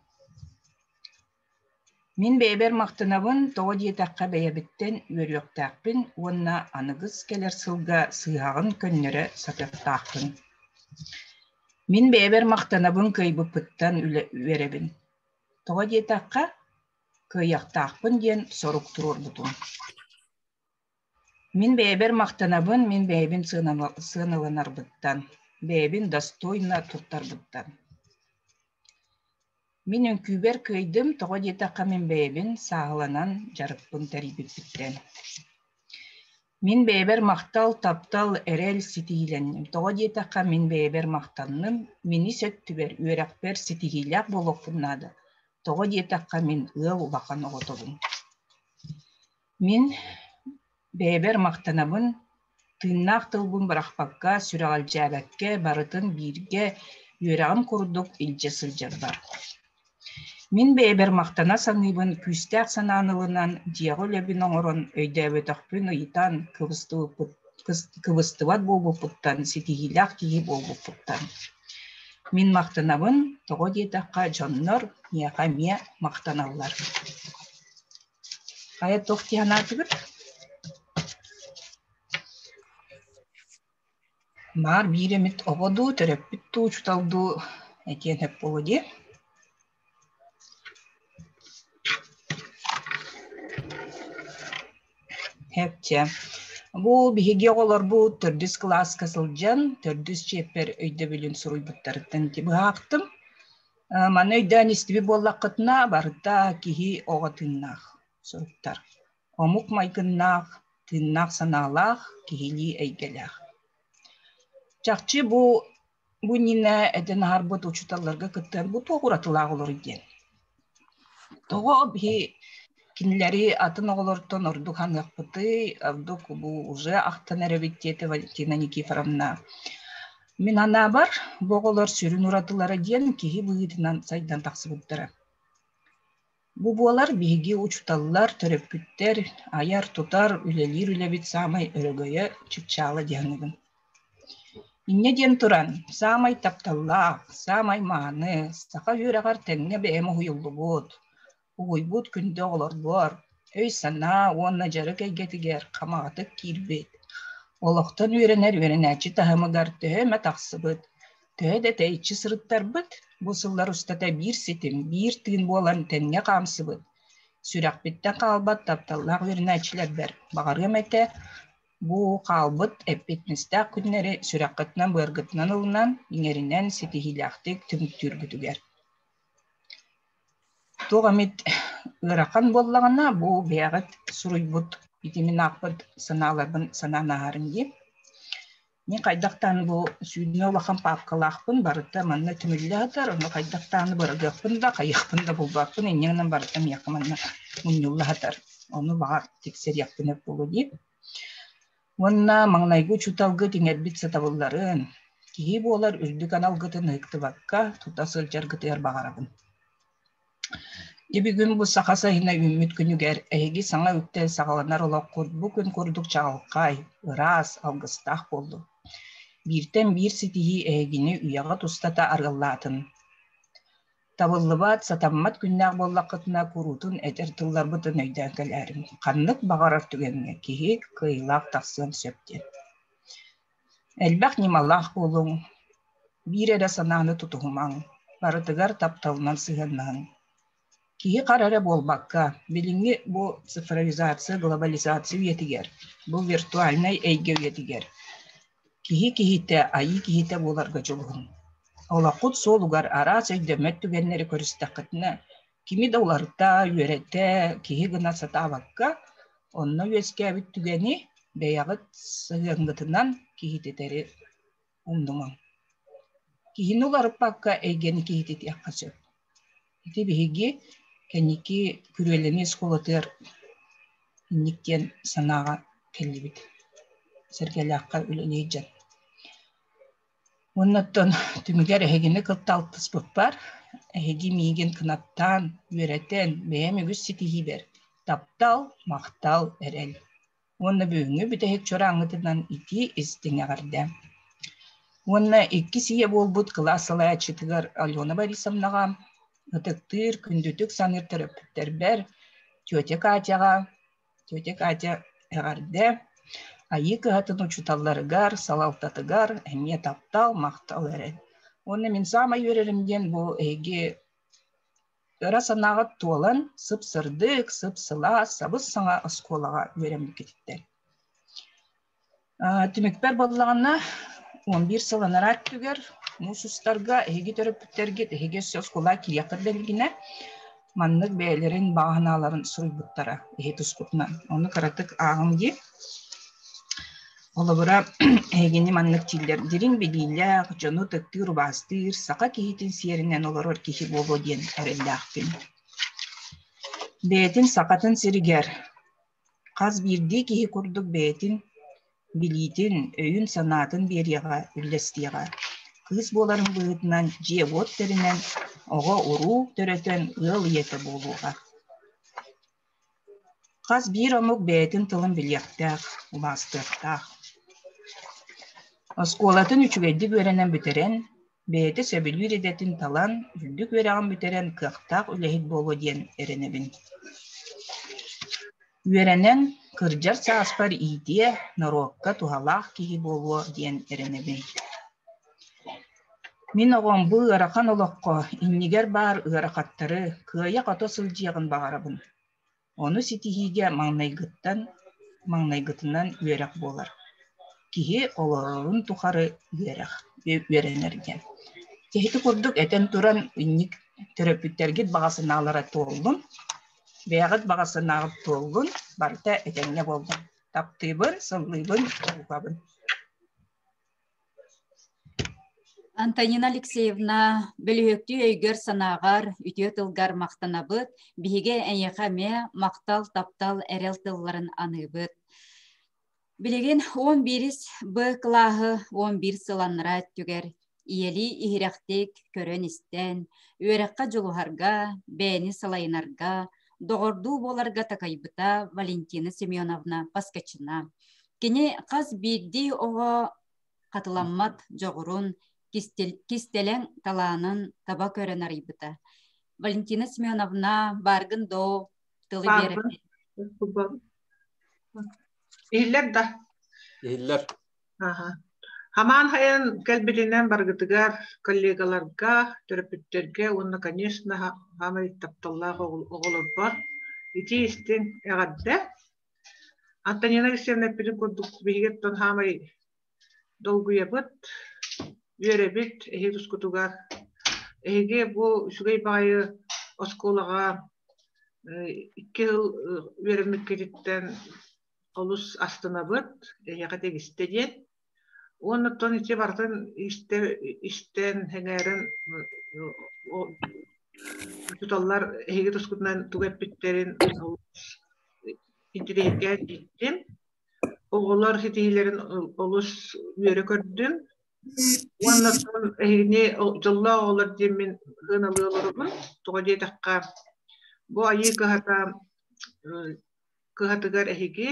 Мин бэйэбэр махтанабын, тоҕо диэтэххэ бэйэбиттэн үөрүөхтээхпин уонна аныгыс кэлэр сылга сыыһаҕын көннөрө сатыахтаахпын. Мин бэйэбэр махтанабын кыайбыппыттан үөрэбин. Тоҕо диэтэххэ, кыайыахтаахпын диэн сорук туруорбутум. Мин бэйэбэр махтанабын, мин бэйэбин сыаналанарбыттан, бэйэбин достойно туттарбыттан. Мин үҥкүүбэр кыайдым, тоҕо диэтэххэ мин бэйэбин сааһыланан дьарыкпын тэрийбиппиттэн. Мин бэйэбэр махтал, таптал, эрэл ситиһиилэнним. Тоҕо диэтэххэ мин бэйэбэр махтанным, мин ис өттүбэр, үөрэхпэр ситиһиилээх буолуохпун наада. Тоҕо диэтэххэ мин ыал улахан оҕотобун. Мин бэйэбэр махтанабын, тыыннаах тылбын бырахпакка, сүрэҕэлдьээбэккэ барытын бииргэ үөрэҕим курдук илдьэ сылдьарбар. Мин бэйэбэр махтана саныыбын, күүстээх санааны ылынан, дьиэҕэ үлэбин оҥорон, өйдөөбөтөхпүн ыйытан, кыбыстыбат буолбуппуттан, ситиһиилээх киһи буолбуппуттан. Мин махтанабын, тоҕо диэтэххэ, дьоннор миэхэ эмиэ махтаналлар. Хайа туох дии санаатыгыт? Баар биир эмит оҕо дуу, төрөппүт дуу, учуутал дуу этиэн сөп буолуо дии. Һэпчэ. Бу биһиги оҕолорбут төрдүс кылааска сылдьан, төрдүс чиэппэр өйдөбүлүн суруйбуттарыттан ити быһаахтым. Маны өйдөөн истибит буоллаххытына, барыта киһи оҕо тыыннаах суруктар. Омук майгыннаах, тыыннаах санаалаах, киһилии эйгэлээх. Чахчы бу бу иннинэ этэн аһарбыт учууталларга кыттан бу туох уратылаах олоруй диэн. Тоҕо биһи кинилэри атын оҕолортон ордук ханыахпытый, ордук бу уже ахтан эрэбит диэтэ Валентина Никифоровна. Мин анаабар, бу оҕолор сүрүн уратылара диэн киһи быһыытынан сайдан тахсыбыттара. Бу буолар биһиги учууталлар, төрөппүттэр, айар-тутар, үлэлиир үлэбит саамай өрөгөйө, чыпчаала дии саныыбын. Инньэ диэн туран, саамай тапталлаах, саамай мааны, саха үөрэҕэр тэҥҥэ бэйэм уһуйуллубут, угуйбут күндү оҕолорбор, өй-санаа уонна дьарык эйгэтигэр хамаҕатык киирбит, олохтон үөрэнэр үөрэнээччи таһымыгар төһө эмэ тахсыбыт, төһө да тэйиччи сырыттарбыт, бу сыллар устата биир ситим, биир тыын буолан тэҥҥэ хаамсыбыт, сүрэхпиттэн хаалбат тапталлаах үөрэнээччилэрбэр баҕарыам этэ, бу хаалбыт эппиэтинэстээх күннэри сүрэххитинэн-быаргытынан ылынан, иҥэринэн ситиһиилээхтик түмүктүүргүтүгэр. Туох эмит ыарахан буоллаҕына, бу бэйэҕит суруйбут итимин аахпыт санааларбын санаан ааһарым дии. Мин хайдахтаан бу сүүнэ улахан паапкалаахпын, барыта манна түмүллэ сытар, ону хайдахтааны бырагыахпын да, хайыахпын да булбаппын, инньэ гынан барыта миэхэ манна мунньулла сытар. Ону баҕар тиксэриэхпин эп буолуо дии. Уонна маҥнайгы учууталгыт иҥэрбит сатабылларын, киһи буолар үрдүк аналгытын ыһыктыбакка тута сылдьаргытыгар баҕарабын. Дьэ бүгүн бу саха сайына үүммүт күнүгэр эһиги саҥа үктэл саҕаланар олоххут бу күн курдук чаҕылхай, ыраас, алгыстаах буоллун. Бииртэн биир ситиһии эһигини үйэҕит устата арыаллаатын. Табыллыбат, сатаммат күннээх буоллаххытына куруутун этэр тылларбытын өйдөөн кэлээриҥ. Ханнык баҕарар түгэҥҥэ киһи кыайыылаах тахсыан сөп диэн. Элбэх ньымалаах буолуҥ, биир эрэ санааны тутуһумаҥ, барытыгар тапталынан сыһыаннаһыҥ. Киһи хара эрэ буолбакка, билиҥҥи бу цифровизация, глобализация үйэтигэр, бу виртуальнай эйгэ үйэтигэр киһи киһитэ, айыы киһитэ буоларга дьулуһуҥ. Олоххут суолугар араас өйдөммөт түгэннэри көрүстэххитинэ, кими да уларыта, үөрэтэ, киһи гына сатаабакка, онно үөскээбит түгэни бэйэҕит сыһыаҥҥытынан киһититэри умнумаҥ. Киһини уларыппакка эйгэни киһититиэххэ сөп. Ити биһиги кэнники күрүөлэнии оскуолатыгар инник диэн санааҕа кэллибит. Сэргэлээххэ үлэлии дьон. Уонна оттон түмүгэр эһигини кытта алтыспыппар, эһиги миигин кынаттаан, үөрэтэн, бэйэм үгүс ситиһиибэр таптал, махтал, эрэл. Уонна бүгүҥҥү бүтэһик чорааҥҥытынан итии истиҥ эҕэрдэ. Уонна иккис ийэ буолбут кылаас салайааччытыгар Алена Борисовнаҕа, ытыктыыр, күндүтүк саныыр төрөппүттэрбэр, тетя Катяҕа, тетя Катя эҕэрдэ, Айыы кыһатын учууталларыгар, салалтатыгар эмиэ таптал, махтал эрэл. Уонна мин саамай үөрэрим диэн бу эһиги Ыра санааҕыт туолан, сып-сырдык, сып-сылаас, сабыс-саҥа оскуолаҕа үөрэммиккититтэн. Түмүкпэр буоллаҕына, 11 сыл анараа өттүгэр муус устарга эһиги төрөппүттэргит эһиги өссө оскуола киириэххит да илигинэ маннык бэйэлэрин баҕа санааларын суруйбуттара эһи тускутунан. Ону кыратык ааҕыҥ дии. Холобура, эһигини маннык дииллэр: дириҥ билиилээх, дьону ытыктыыр-убаастыыр, саха киһитин сиэринэн олорор киһи буолуо диэн эрэллээхпин. Бэйэтин сахатын сиригэр хас биирдии киһи курдук бэйэтин билиитин, өйүн-санаатын биэриэҕэ, үллэстиэҕэ. Кыыс буоларын быһыытынан дьиэ-уот тэринэн, оҕо-уруу төрөтөн ыал ийэтэ буолуоҕа. Хас биир омук бэйэтин тылын билиэхтээх, убаастыахтаах. Оскуолатын үчүгэйдик үөрэнэн бүтэрэн, бэйэтэ сөбүлүүр идэтин талан, үрдүк үөрэҕин бүтэрэн кыахтаах үлэһит буолуо диэн эрэнэбин. Үөрэнэн, кырдьар сааспар иитиэ, норуокка туһалаах киһи буолуо диэн эрэнэбин. Мин оҕом бу ыарахан олоххо иннигэр баар ыарахаттары кыайа-хото сылдьыаҕын баҕарабын. Ону ситиһиигэ маҥнайгыттан маҥнайгытынан үөрэх буолар. Киһи олорорун тухары үөрэх, үөрэнэр диэн. Киһити курдук этэн туран инник төрөппүттэргит баҕа санаалара туоллун, бэйэҕит баҕа санааҕыт туоллун, барыта этэҥҥэ буоллун. Таптыыбын, сыллыыбын, угабын. Антонина Алексеевна, бөлүһүөктүү өйгөр-санааҕар, үтүө тылгар махтанабыт. Биһиги эйиэхэ эмиэ махтал, таптал, эрэл тылларын аныыбыт. Билигин 11 Б кылааһы 11 сыл аннараа өттүгэр ийэлии иһирэхтик көрөн-истэн, үөрэххэ дьулуһарга, бэйэни салайынарга, доҕордуу буоларга такайбыта Валентина Семеновна Поскачина. Кини хас биирдии оҕо хатыламмат дьоҕурун, кистэлэҥ талаанын таба көрөн арыйбыта. Валентина Семеновна, бааргын доо, тылы биэрэбин. Иһиллэр да? Иһиллэр. Аха. Хамаан хайан кэлбитинэн барыгытыгар, коллегаларга, төрөппүттэргэ уонна, конечно, хаамай тапталлаах оҕолорбор ити истиҥ эҕэрдэ. Антонина Алексеевна эппитин курдук биһиги оттон хаамай долгуйабыт, үөрэбит эһиги тускутугар. Эһиги бу үчүгэй баҕайы оскуолаҕа икки сыл үөрэммиккититтэн олус астынабыт, эһиэхэ тигистэ диэн. Уонна оттон ити барытын истэ, истэн, сэҥээрэн учууталлар эһиги тускутунан тугу эппиттэрин интириэһиргээн иһиттим. Оҕолор ситиһиилэрин олус үөрэ көрдүм. Уонна оттон эһигини дьоллоох оҕолор диэммин сыаналыы олоробун. Тоҕо диэтэххэ, бу айыы кыһата кыһатыгар эһиги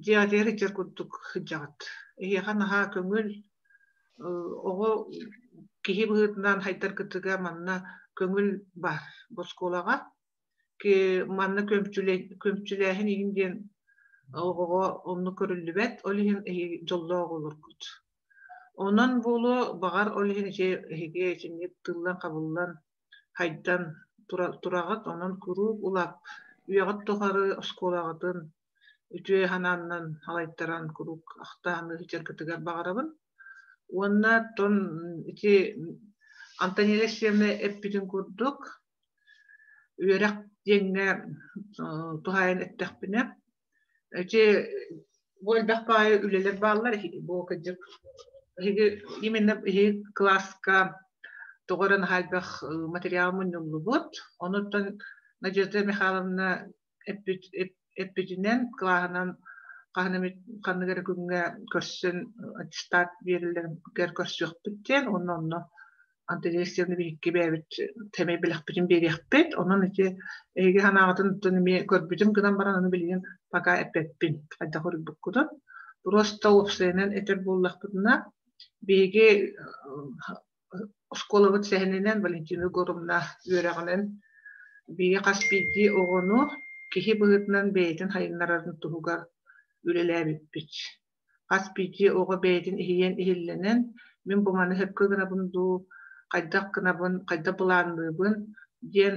дьиэҕитигэр сылдьар курдук сылдьаҕыт. Эһиэхэ наһаа көҥүл оҕо киһи быһыытынан хайдаргытыгар манна көҥүл баар бу оскуолаҕа. Манна көмчүлээһин иһин диэн оҕоҕо оннук көрүллүбэт, ол иһин эһиги дьоллоох олоргут. Онон буолуо, баҕар ол иһин эһиги итинник тыллан-хабыллан хайдан тураҕыт, онон куруук улаап үйэҕит тухары оскуолаҕытын үтүө санааннан салайтаран куруук ахтааны сылдьаргытыгар баҕарабын. Уонна оттон ити Антонина Алексеевна эппитин курдук, үөрэх диэҥҥэ туһаайан эттэхпинэ, ити бу элбэх баайы үлэлэр бааллар, бу кырдьык эһиги именно эһиги кылааска тоҕо эрэ наһаа элбэх материал мунньуллубут. Онуттан Надежда Михайловна эппит эппитинэн кылааһынан хаһан эмит ханнык эрэ күҥҥэ көрсөн аттестат биэрэллэригэр көрсүөхпүт диэн уонна онно Антонина Алексеевна биһикки бэйэбит сэмэй бэлэхпитин биэриэхпит. Онон ити эһиги санааҕытын эмиэ көрбүтүм гынан баран ону билигин пока эппэппин хайдах уруйбуккутун. Просто уопсайынан этэр буоллахпытына биһиги оскуолабыт сэһэнинэн Валентина Егоровна үөрэҕинэн биһиги хас биирдии оҕону киһи быһыытынан бэйэтин сайыннарарын туһугар үлэлээбиппит. Хас биирдии оҕо бэйэтин иһийэн иһиллэнэн, мин бу маны сөпкө гынабын дуу, хайдах гынабын, хайдах былаанныыбын диэн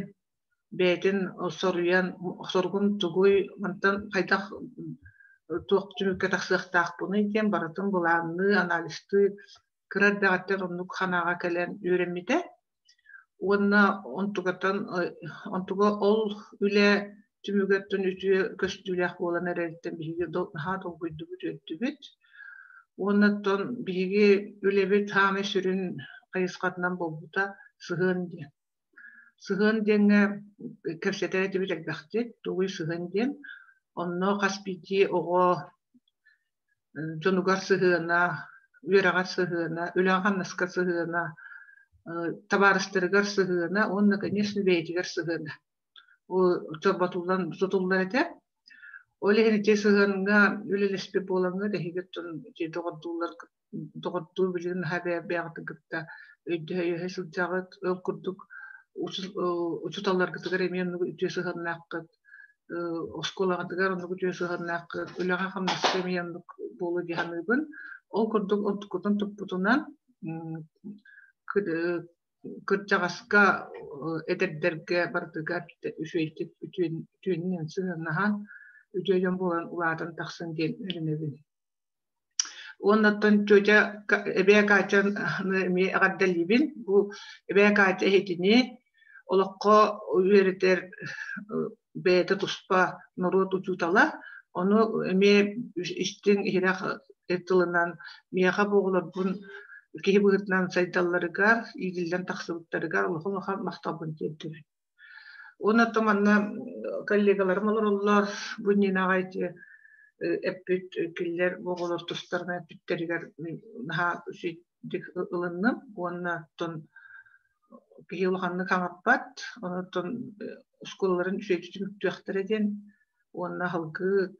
бэйэтин соруйан, соругум тугуй, мантан хайдах туох түмүккэ тахсыахтаахпыный диэн барытын былаанныы, анализтыы кыра эрдэҕиттэн оннук санааҕа кэлэн үөрэммитэ. Уонна онтугаттан онтуга ол үлэ түмүгэттэн үтүө көстүүлээх буолан эрэриттэн биһиги наһаа долгуйдубут, үөрдүбүт. Уонна оттон биһиги үлэбит саамай сүрүн хайысхатынан буолбута сыһыан диэн. Сыһыан диэҥҥэ кэпсэтэр этибит элбэхтик, тугуй сыһыан диэн. Онно хас биирдии оҕо дьонугар сыһыана, үөрэҕэр сыһыана, үлэҕэ-хамнаска сыһыана, табаарыстарыгар сыһыана уонна, конечно, бэйэтигэр сыһыана. Ол чорботуллан тутуллар этэ. Ол иһин ити сыһыаҥҥа үлэлэспит буолаҥҥыт эһиги оттон ити доҕордуулар доҕордуу билигин наһаа бэйэ-бэйэҕитин кытта өйдөһө-өйөһө сылдьаҕыт. Ол курдук учууталларгытыгар эмиэ оннук үтүө сыһыаннааххыт, оскуолаҕытыгар оннук үтүө сыһыаннааххыт, үлэҕэ-хамнаска эмиэ оннук буолуо дии саныыбын. Ол курдук онтуккутун туппутунан кырдьаҕаска, эдэрдэргэ барытыгар үчүгэйдик үтүөнүнэн сыһыаннаһан, үтүө дьон буолан улаатан тахсан диэн эрэнэбин. Уоннаттан тетя эбээ Катя эмиэ эҕэрдэлиибин. Бу эбээ Катя эһитини олоххо үөрэтэр бэйэтэ туспа норуот учуутала. Ону эмиэ истиҥ иһирэх тылынан миэхэ бу оҕолорбун киһи быһыытынан сайдалларыгар, иитиллэн тахсыбыттарыгар улахан улахан махталбын тиэрдэбин. Уонна манна коллегаларым олороллор, бу иннинэ ити эппит кинилэр бу оҕолор тустарынан эппиттэригэр наһаа үчүгэйдик ылынным уонна оттон киһи улаханнык хаҥаппат, онон оскуолаларын үчүгэйдик түмүктүөхтэрэ диэн уонна салгыы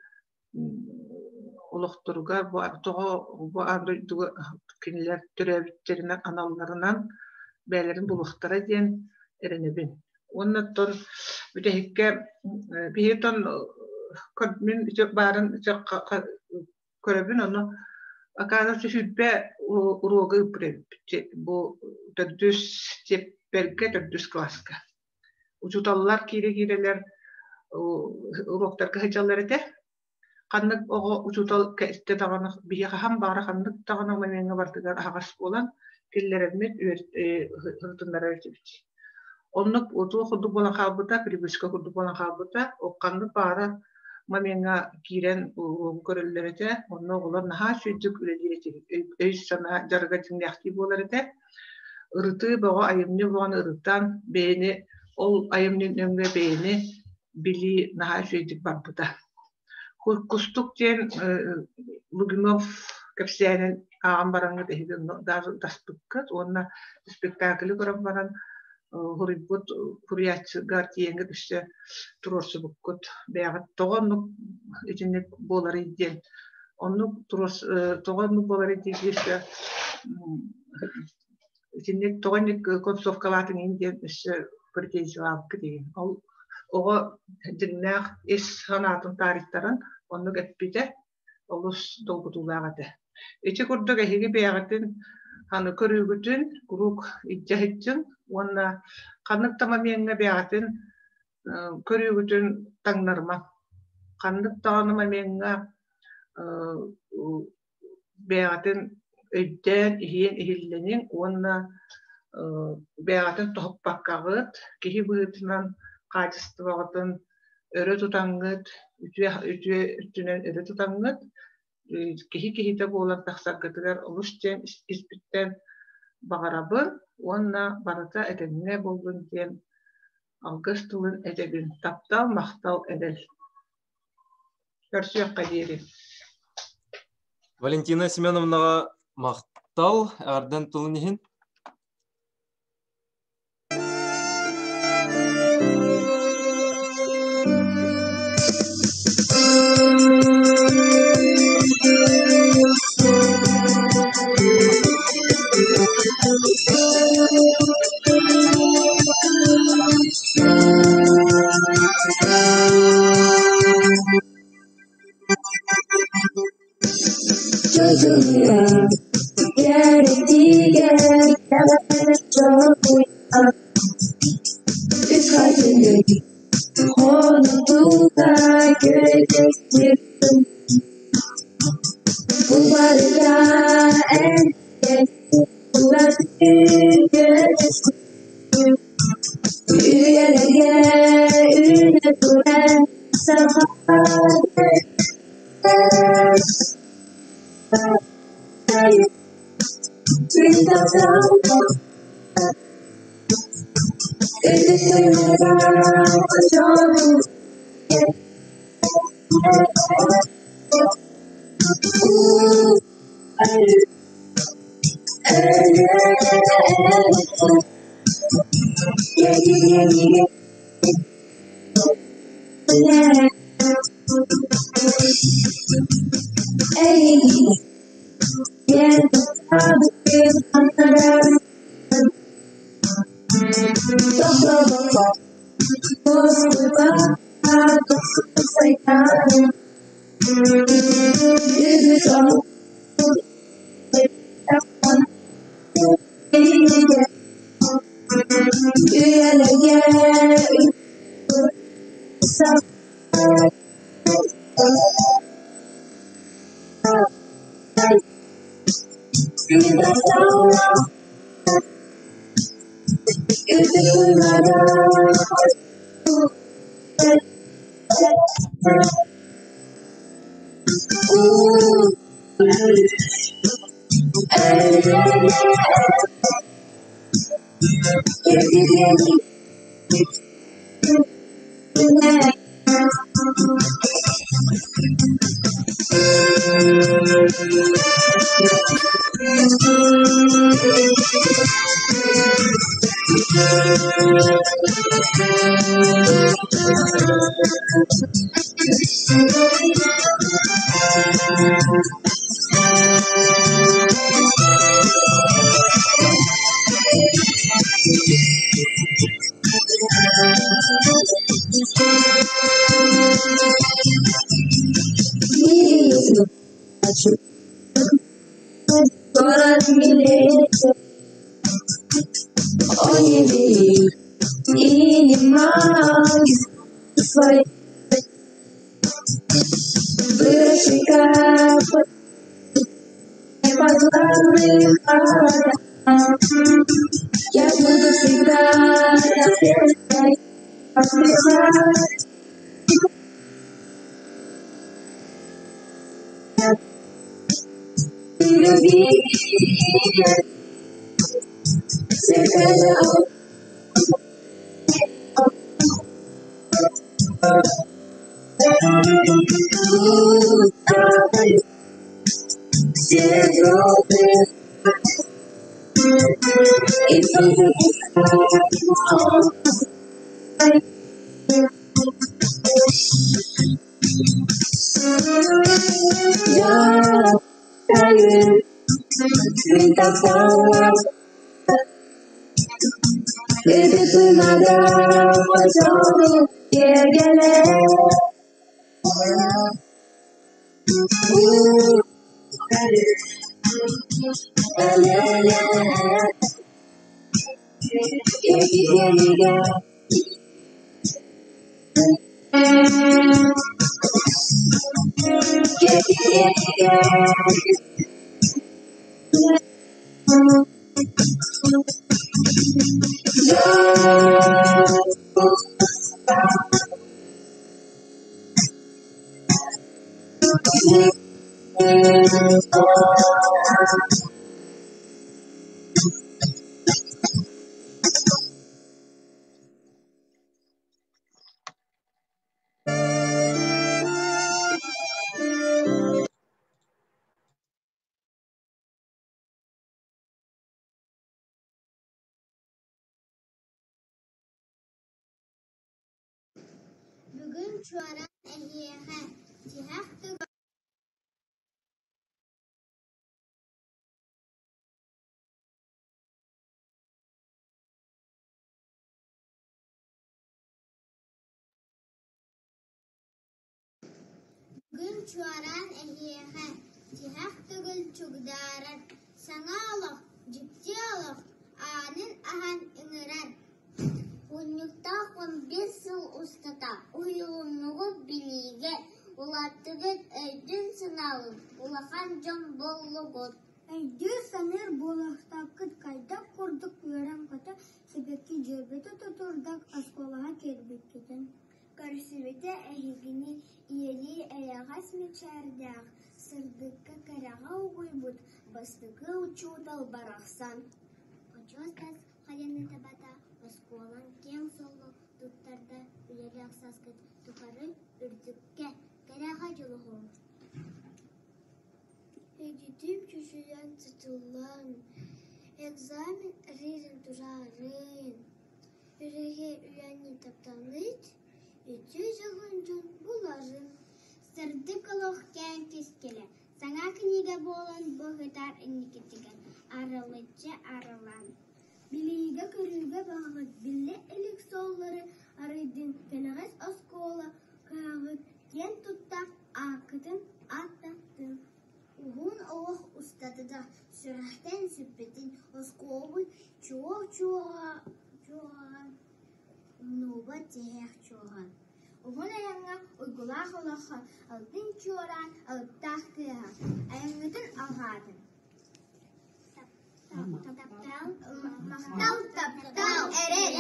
олохторугар бу тоҕо бу аан дойдуга кинилэр төрөөбүттэринэн аналларынан бэйэлэрин булуохтара диэн эрэнэбин. Уонна оттон бүтэһиккэ биһиги оттон мин баарын көрөбүн ону оказывается сүүрбэ уруогу ыыппыт бу төрдүс чиэппэргэ төрдүс кылааска. Учууталлар киирэ-киирэлэр уруоктарга сылдьаллар этэ. Ханнык оҕо учуутал кэстэ даҕаны биһиэхэ хаһан баҕара ханнык даҕаны момеҥҥа барытыгар аһаҕас буолан киллэрэммит ырытыннарар этибит. Оннук туох курдук буолан хаалбыта, привычка курдук буолан хаалбыта. Ханнык баҕара момеҥҥа киирэн уруогу көрөллөр этэ. Онно оҕолор наһаа үчүгэйдик үлэлиир этибит. Өй-санаа дьарыга дьиҥнээхтии буолар этэ. Ырытыы бөҕө айымньы бөҕөнү ырытан бэйэни ол айымньы нөҥүө бэйэни билии наһаа үчүгэйдик барбыта. Кустук диэн Лугинов кэпсээнин ааҕан бараҥҥыт эһиги даже ытаспыккыт уонна спектаклы көрөн баран суруйбут суруйааччыга тиийэҥҥит өссө туруорсубуккут бэйэҕит тоҕо оннук итинник буоларый диэн оннук тоҕо оннук буоларый диэн өссө итинник тоҕо инник концовкалаатыҥ диэн өссө претензиялаабыккыт игин ол оҕо дьиҥнээх ис санаатын таарыйтаран оннук эппитэ олус долгутуулаах этэ. Ити курдук эһиги бэйэҕитин аны көрүүгүтүн куруук илдьэ сылдьыҥ уонна ханнык да момеҥҥа бэйэҕитин көрүүгүтүн таҥнарымаҥ. Ханнык даҕаны момеҥҥа бэйэҕитин өйдөөн иһийэн иһиллэниҥ уонна бэйэҕитин тоһуппаккаҕыт, киһи быһыытынан хаачыстыбаҕытын өрө тутаҥҥыт, үтүө үтүө өттүнэн өрө тутаҥҥыт, киһи киһитэ буолан тахсаргытыгар олус диэн испиттэн баҕарабын уонна барыта этэҥҥэ буоллун диэн алгыс тылын этэбин. Таптал, махтал, эрэл. Көрсүөххэ диэри. Валентина Семеновнаҕа махтал, эҕэрдэн тылын иһин. Бүгүн чуораан эһиэхэ тиһэх Бүгүн чуораан эһиэхэ тиһэх төгүл чугдаарар, саҥа олох, дьикти олох аанын аһан ыҥырар. Унньуктаах 15 сыл устата уһуйулуннугут билиигэ, улааттыгыт өйдүүн-санаалыын улахан дьон буоллугут. Өйдүүр-саныыр буолуохтааххыт хайдах курдук үөрэн-көтөн сибэкки дьөрбөтө тутуурдаах оскуолаҕа киирбиккитин. Көрсүбүтэ эһигини ийэлии эйэҕэс мичээрдээх, сырдыкка кэрэҕэ угуйбут бастакы учуутал барахсан. Очуос таас хайаны табата оскуолаҥ киэҥ суолу туттарда үлэлээх сааскыт тухары үрдүккэ, кэрэҕэ дьулуһуҥ. Эгитим чочуйан сытыллан, экзамен эрэрин турарын, Үрэҕи үлэни тапталыт, үтүө дьоһун дьон буларын. Сырдык олох кээн кэскилэ, саҥа кинигэ буолан бу ыһытар инникитигэр арылыччы арыллан. Билиигэ-көрүүгэ баҕаҕыт биллэ илик суоллары арыйдын кэнэҕэс оскуола кыһаҕыт киэн тутта ааккытын ааттаттын. Уһун олох устатыгар сүрэхтэн сүппэтин оскуолабыт чуо-чуоҕаҕын умнубат тиһэх чуораан. Уһун айаҥҥа уйгулаах олоххо алтын чуораан алыптаах тыаһа айаҥҥытын алҕаатын. Таптал, махтал, таптал, эрэл!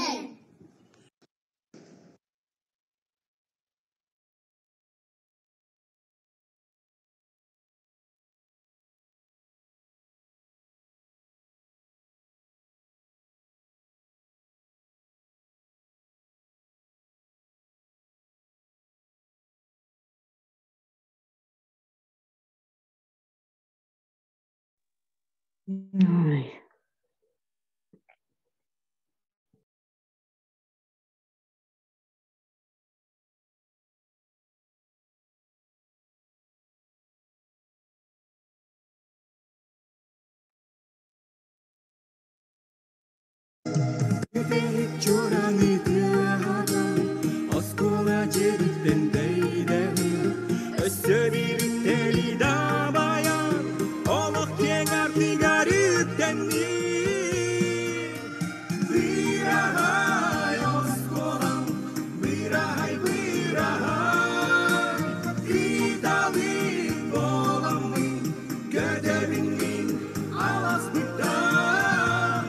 Ой. Оскуола дьиэтиттэн тэйдэҕин, өссө биириттэри дабайан, олох киэҥ артыгар үктэннин. Быраһай оскуолам, быраһай, быраһай, кыталык буоламмын, көтөбүн мин аласпыттан,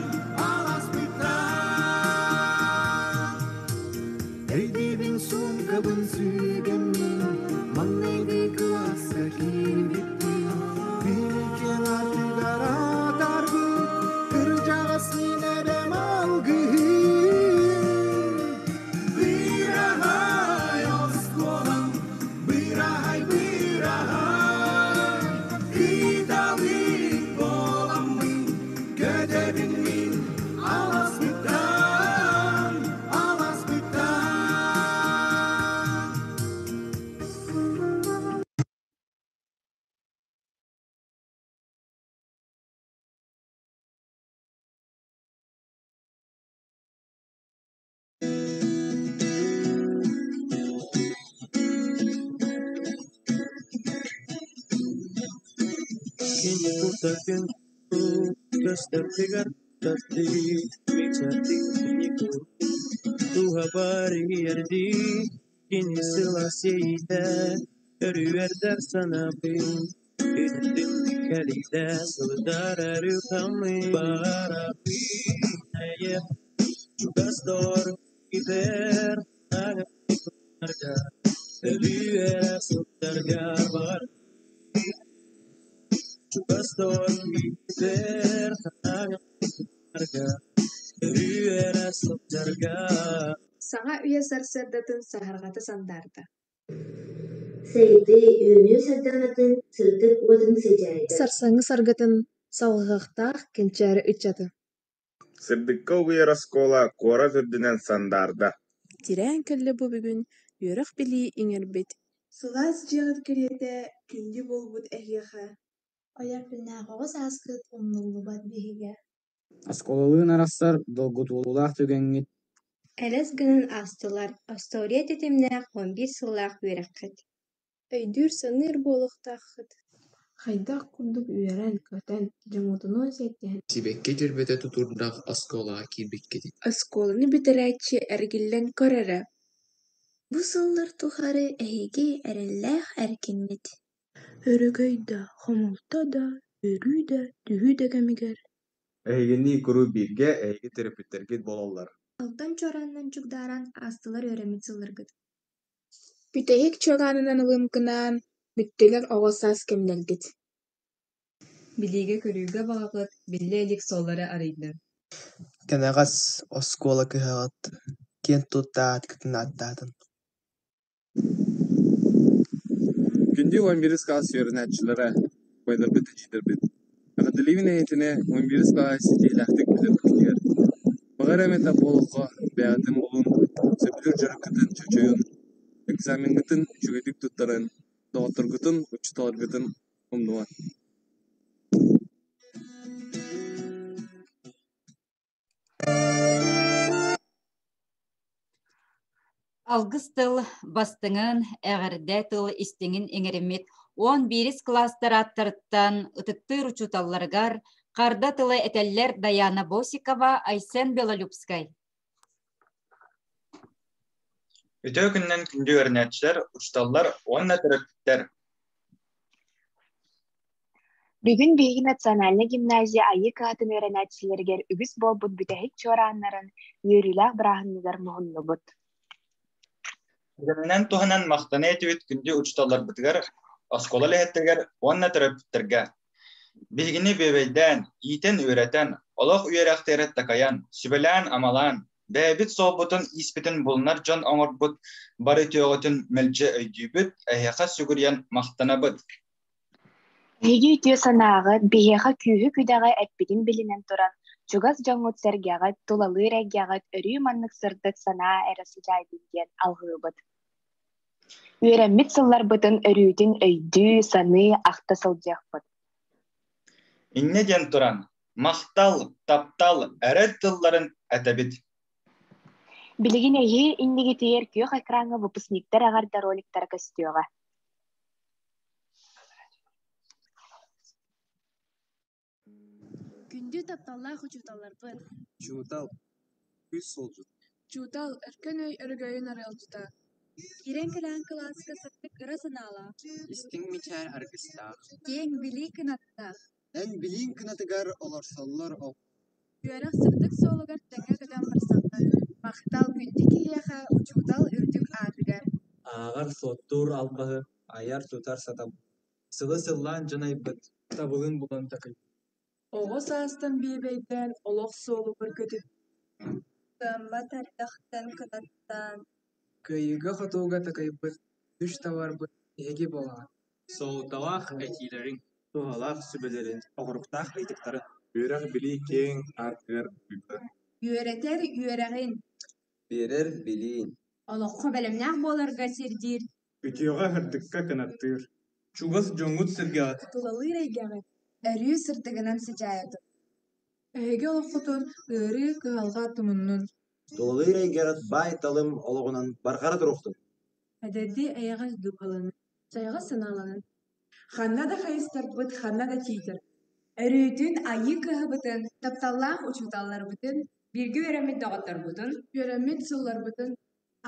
аласпыттан. Өйдүүбүн суумкабын сүгэммин, маҥнайгы кылааска киирбиппин. Бииргэ ардыгар атаарбыт, кырдьаҕас мин эбэм алгыһын. Быраһай оскуолам, быраһай, быраһай, кыталык буоламмын, көтөбүн мин аласпыттан, аласпыттан. Кини куртатын көстөр мичэрдик туһа барыйардыы кини сылаас иэйиитэ өрүөрдэр санаабын үтүм кэлиитэ сылытар өрүкаммын барабын чугас доор кибер өлүөрэ сылтарга бар чугас доор кибер өрүөрэ сылдьарга Саҥа үйэ сарсыардатын саһарҕата сандаарда Сайдыы, үүнүү сардаҥатын, сырдык уотун сыдьаайда Сарсыҥҥы саргытын салҕыахтаах кэнчээри ыччаты Сырдыкка угуйар оскуола куорат үрдүнэн сандаарда Тирээн кэллэ бу бүгүн үөрэх-билии иҥэрбит Сылаас дьиэҕит кэриэтэ күндү буолбут эһиэхэ Ойор күннээх оҕо сааскыт умнуллубат биһигэ Оскуолалыын арахсар долгутуулаах түгэҥҥит Элэс гынан аастылар остуоруйа тэтимнээх 11 сыллаах үөрэххит Өйдүүр-саныыр буолуохтааххыт Хайдах курдук үөрэн-көтөн, дьоҥҥутунуун сиэттиһэн Сибэкки дьөрбөтө тутуурдаах оскуолаҕа киирбиккитий Оскуоланы бүтэрээччи эргиллэн көр эрэ Бу сыллар тухары эһиги эрэллээх эркиммит Өрөгөй да, хомолто да, үөрүү да, түһүү да кэмигэр Эһигини куруук бииргэ, эһиги төрөппүттэргит буолаллар. Алтан чуораанынан чугдааран аастылар үөрэммит сылларгыт Бүтэһик чуораанынан лыҥкынаан бүттүлэр оҕо саас кэмнэргит Билиигэ-көрүүгэ баҕаҕыт биллэ илик суоллары арыйдын Кэнэҕэс оскуола кыһаҕыт киэн тутта ааккытын ааттаатын Күндү 11 кылаас үөрэнээччилэрэ, убайдарбыт-эдьиийдэрбит! Эҕэрдэлиибин эһигини 11 кылааһы ситиһиилээхтик бүтэрбиккитигэр! Баҕар эмэтэ бу олоххо бэйэҕитин булун, сөбүлүүр дьарыккытын чочуйун, экзамеҥҥытын үчүгэйдик туттаран, доҕотторгутун, учууталларгытын умнумаҥ. Алгыс тыл бастыҥын, эҕэрдэ тыл истиҥин иҥэриммит 11 кылаастар ааттарыттан ытыктыыр учууталларыгар харда тылы этэллэр Даяна Босикова, Айсен Белолюбскай. Үтүө күнүнэн күндү үөрэнээччилэр, учууталлар уонна төрөппүттэр! Бүгүн биһиги национальнай гимназия Айыы кыһатын үөрэнээччилэригэр үгүс буолбут бүтэһик чуорааннарын үөрүүлээх бырааһынньыгар муһуннубут. Түгэнинэн туһанан махтана этибит күндү учууталларбытыгар, оскуола үлэһиттэригэр уонна төрөппүттэргэ. Биһигини бүөбэйдээн, иитэн-үөрэтэн, олох үөрэхтэрэ такайан, сүбэлээн-амалаан, бэйэбит суолбутун-ииспитин булунар дьон оҥорбут бары үтүөҕүтүн мэлдьи өйдүүбүт, эһиэхэ сүгүрүйэн махтанабыт. Эһиги үтүө санааҕыт биһиэхэ күүһү-күдэҕи эппитин билинэн туран, чугас дьоҥҥут-сэргэҕит, тулалыыр эйгэҕит өрүү маннык сырдык санаа эрэ сыдьаайдын диэн алҕыыбыт. Үөрэммит сылларбытын өрүүтүн өйдүү, саныы, ахта сылдьыахпыт. Инньэ диэн туран, махтал, таптал, эрэл тылларын этэбит. Билигин эһиги иннигитигэр күөх экраҥҥа выпускниктар эҕэрдэ роликтара көстүөҕэ. Күндү тапталлаах учууталларбыт! Учуутал, күүс суолдьут Учуутал, өркөн өй өрөгөйүн арыалдьыта. Киирэн кэлэн кылааска сырдык ыра санаалаах, Истиҥ мичээр аргыстаах киэҥ билии кынаттаах, Эн билииҥ кынатыгар олорсоллор Үөрэх сырдык суолугар тэҥҥэ көтөн барсаллар. Махтал күндү киһиэхэ, учуутал үрдүк аатыгар. Ааҕар-суоттуур албаһы, айар-тутар сатабыл, Сылы-сыллаан дьон айбыт, табылын булан такайбыт Оҕо саастан биэбэйдээн олох суолугар көтүппүт Кыаммат ардахтан кынаттаан Кыайыыга-хотууга такайбыт, үс таларбыт эһиги буолаҕыт Суолталаах этиилэриҥ, туһалаах сүбэлэрин, оҕуруктаах ыйытыктарын Үөрэх-билии киэҥ аартыгар угуйбута. Үөрэтэр үөрэҕин, Биэрэр билиин Олоххо бэлэмнээх буоларга сирдиир Үтүөҕэ-сырдыкка кынаттыыр Чугас дьоҥҥут-сэргэҕит Тулалыыр эйгэҕит өрүү сырдыгынан сыдьаайа Эһиги олоххутун ыарыы, кыһалҕа тумуннун Тулалыыр эйгэҕит баай-талым олоҕунан барҕара туруохтун! Эдэрдии эйэҕэс дууһаланын, сайаҕас санааланын Ханна да хайыстарбыт, ханна да тиийдэрбит Өрүүтүн айыы кыһабытын, тапталлаах учууталларбытын, бииргэ үөрэммит доҕотторбутун, үөрэммит сылларбытын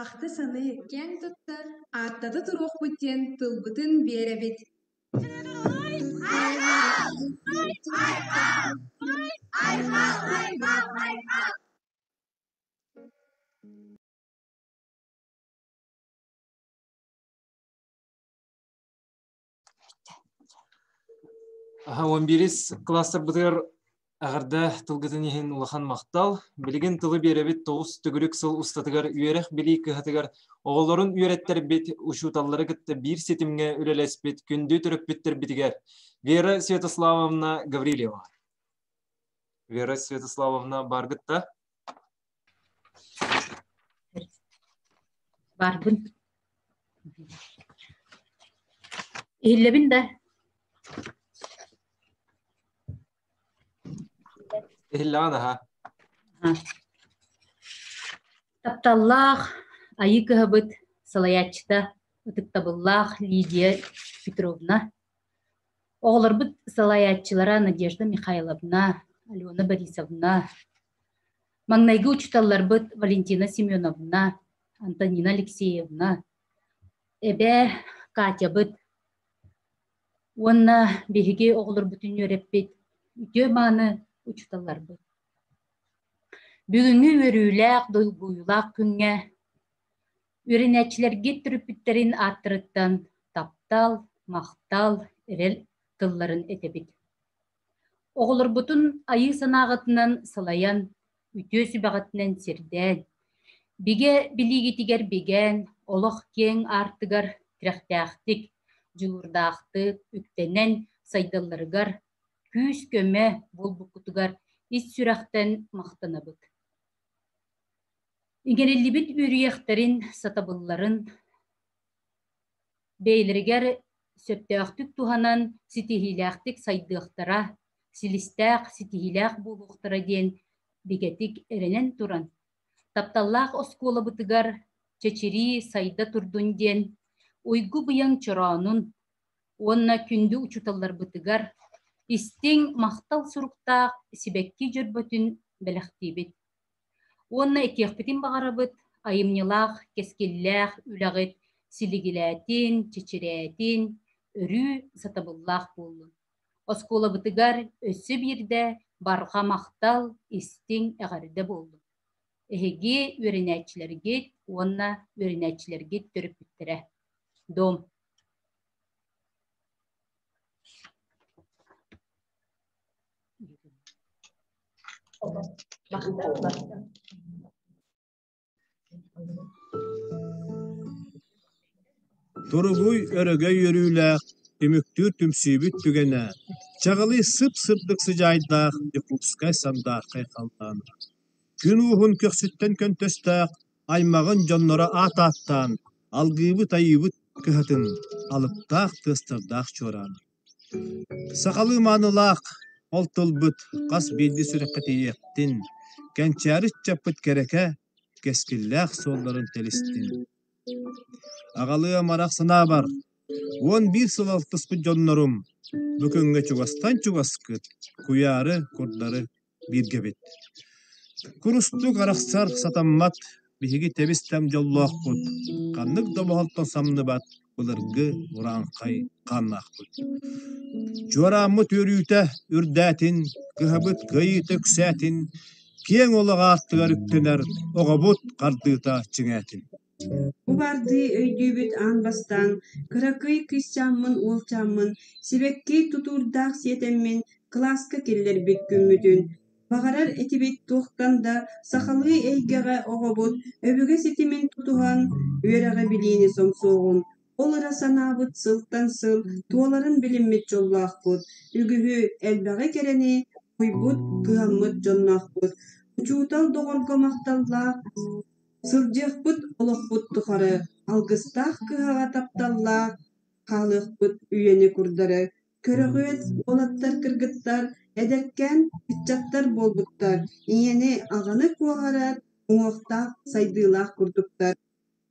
ахта саныы, киэҥ тутта, ааттата туруохпут диэн тылбытын биэрэбит. Аха, 11 класстарбытыгар эҕэрдэ тылгытын иһин улахан махтал. Билигин тылы биэрэбит тоҕус төгүрүк сыл устатыгар үөрэх-билии кыһатыгар оҕолорун үөрэттэрбит, учууталлары кытта биир ситимҥэ үлэлэспит күндү төрөппүттэрбитигэр Вера Святославовна Гаврильева. Вера Святославовна бааргыт да? Баарбын. Иһиллэбин да? Иһиллэҕин аха. Тапталлаах айыы кыһабыт салайааччыта ытыктабыллаах Лидия Петровна, оҕолорбут салайааччылара Надежда Михайловна, Алена Борисовна, Маҥнайгы учууталларбыт Валентина Семеновна, Антонина Алексеевна, эбээ Катябыт уонна биһиги оҕолорбутун үөрэппит үтүө-мааны учууталларбыт. Бүгүҥҥү үөрүүлээх, долгуйуулаах күҥҥэ үөрэнээччилэргит төрөппүттэрин ааттарыттан таптал, махтал, эрэл тылларын этэбит. Оҕолорбутун айыы санааҕытынан салайан, үтүө сүбэҕитинэн сирдээн, бигэ билиигитигэр бигээн, олох киэҥ аартыгар тирэхтээхтик, дьулуурдаахтык үктэнэн сайдалларыгар күүс-көмө буолбуккутугар ис сүрэхтэн махтанабыт. Иҥэриллибит үөрүйэхтэрин, сатабылларын бэйэлэригэр сөптөөхтүк туһанан ситиһиилээхтик сайдыахтара, силистээх, ситиһиилээх буолуохтара диэн бигэтик эрэнэн туран, тапталлаах оскуолабытыгар чэчирии сайда турдун диэн уйгу-быйаҥ чороонун уонна күндү учууталларбытыгар истиҥ махтал суруктаах сибэкки дьөрбөтүн бэлэхтиибит. Уонна этиэхпитин баҕарабыт, айымньылаах, кэскиллээх үлэҕит силигилээтин, чэчирээтин, өрүү сатабыллаах буоллун. Оскуолабытыгар өссө биирдэ барҕа махтал, истиҥ эҕэрдэ буоллун. Эһиги үөрэнээччилэргит уонна үөрэнээччилэргит төрөппүттэрэ. Дом. Туругуй өрөгөй үөрүүлээх Түмүктүүр түмсүүбүт түгэнэ, чаҕылый сып-сырдык сыдьаайдаах Дьокуускай сандаархай халлаана. Күн ууһун көхсүттэн көнтөстөөх аймаҕын дьонноро аат ааттаан, алгыыбыт айыыбыт кыһатын алыптаах тыастардаах чуораана. Сахалыы маанылаах ол тылбыт хас биирдии сүрэххэ тиийиэхтин, кэнчээри ыччаппыт кэрэкэ, кэскиллээх суолларын тэлистин. Аҕалыы амарах санаабар, 11 сыл алтыспыт дьоннорум, бу күҥҥэ чугастан чугаскыт, куйаары курдары бииргэбит. Курустук арахсар сатаммат, биһиги тэбис-тэм дьоллоохпут, ханнык да моһолтон самныбат былыргы урааҥхай хааннаахпыт. Чуорааммыт үөрүүтэ үрдээтин, кыһабыт кыайыыта үксээтин, киэҥ олох аартыгар үктэнэр оҕобут хардыыта чиҥээтин. Бу баардыы өйдүүбүт аан бастаан, кыракый кыысчааммын уолчааммын, сибэкки тутуурдаах сиэтэммин кылааска киллэрбит күммүтүн. Баҕарар этибит туохтан да сахалыы эйгэҕэ оҕобут өбүгэ ситимин тутуһан, үөрэҕи билиини сомсуоҕун. Ол ыра санаабыт сылтан сыл туоларын билиммит дьоллоохпут, үгүһү, элбэҕи кэрэни уйбут, кыһаммыт дьонноохпут. Учуутал доҕорго махталлаах Сылдьыахпыт олохпут тухары, алгыстаах кыһаҕа тапталлаах, хаалыахпыт үйэни курдары, көрөҕүөт уолаттар кыргыттар, эдэркээн ыччаттар буолбуттар, ийэни, аҕаны куоһарар уҥуохтаах, сайдыылаах курдуктар.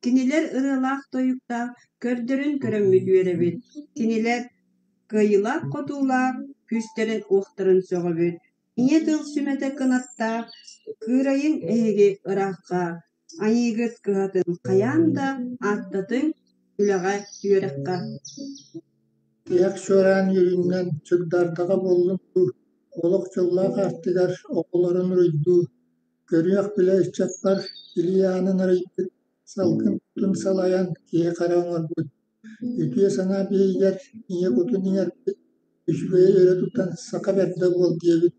Кинилэр ырыалаах-тойуктаах көрдөрүн көрөммүт үөрэбит, кинилэр кыайыылаах-хотуулаах күүстэрин-уохтарын сөҕөбүт. Ийэ тыл сүмэтэ кынаттаах, кыырайыҥ эһиги ыраахха, айыыгыт кыһатын хайаан да ааттатыҥ үлэҕэ, үөрэххэ. Тиһэх чуораан үөрүүнэн чугдардаҕа буоллун дуу, олох дьоллоох аартыгар оҕолорун уруйдуу, көрүөх-билэ ыччаппар илии аанын арыйбыт, салгын кутун салайан киһи-хара оҥорбут, үтүө санаа биһигэр ийэ кутун иҥэрбит, үчүгэйи өрө тутан саха бэрдэ буол диэбит,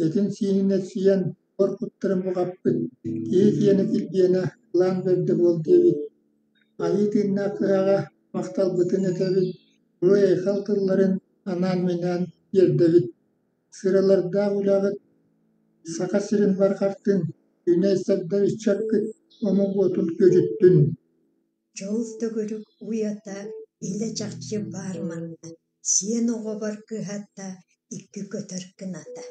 этин-сиинин эрчийэн буор куттарын буҕаппыт, киһи киэнэ килбиэнэ кылаан бэрдэ буол диэбит, айыы тыыннаах кыһаҕа махталбытын этэбит, уруй-айхал тылларын анаан-минээн тиэрдэбит. Сыралардаах үлэҕит Саха сирин барҕартын, үүнэй-сайдар ыччаккыт омук уотун күөдьүттүн! Дьол төгүрүк уйата илэ-чахчы баар манна, сиэн оҕобор кыһата, икки көтөр кыната.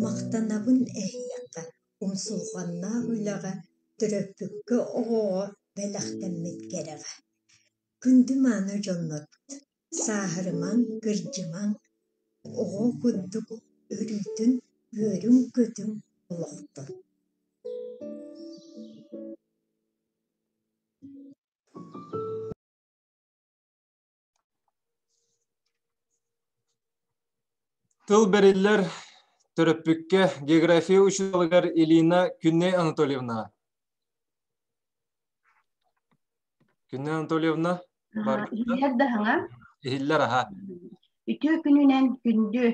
Махтанабын эһиэхэ, умсулҕаннаах үлэҕэ, төрөппүккэ оҕоҕо бэлэхтэммит кэрэҕэ. Күндү мааны дьоннорбут, сааһырымаҥ, кырдьымаҥ, оҕо курдук өрүүтүн үөрүҥ-көтүҥ олохтон. Тыл бэриллэр төрөппүккэ география учууталыгар Илина Күннэй Анатольевна. Күннэй Анатольевна бар. Иһиллэр да хаҥа. Иһиллэр аха. Үтүө күнүнэн күндү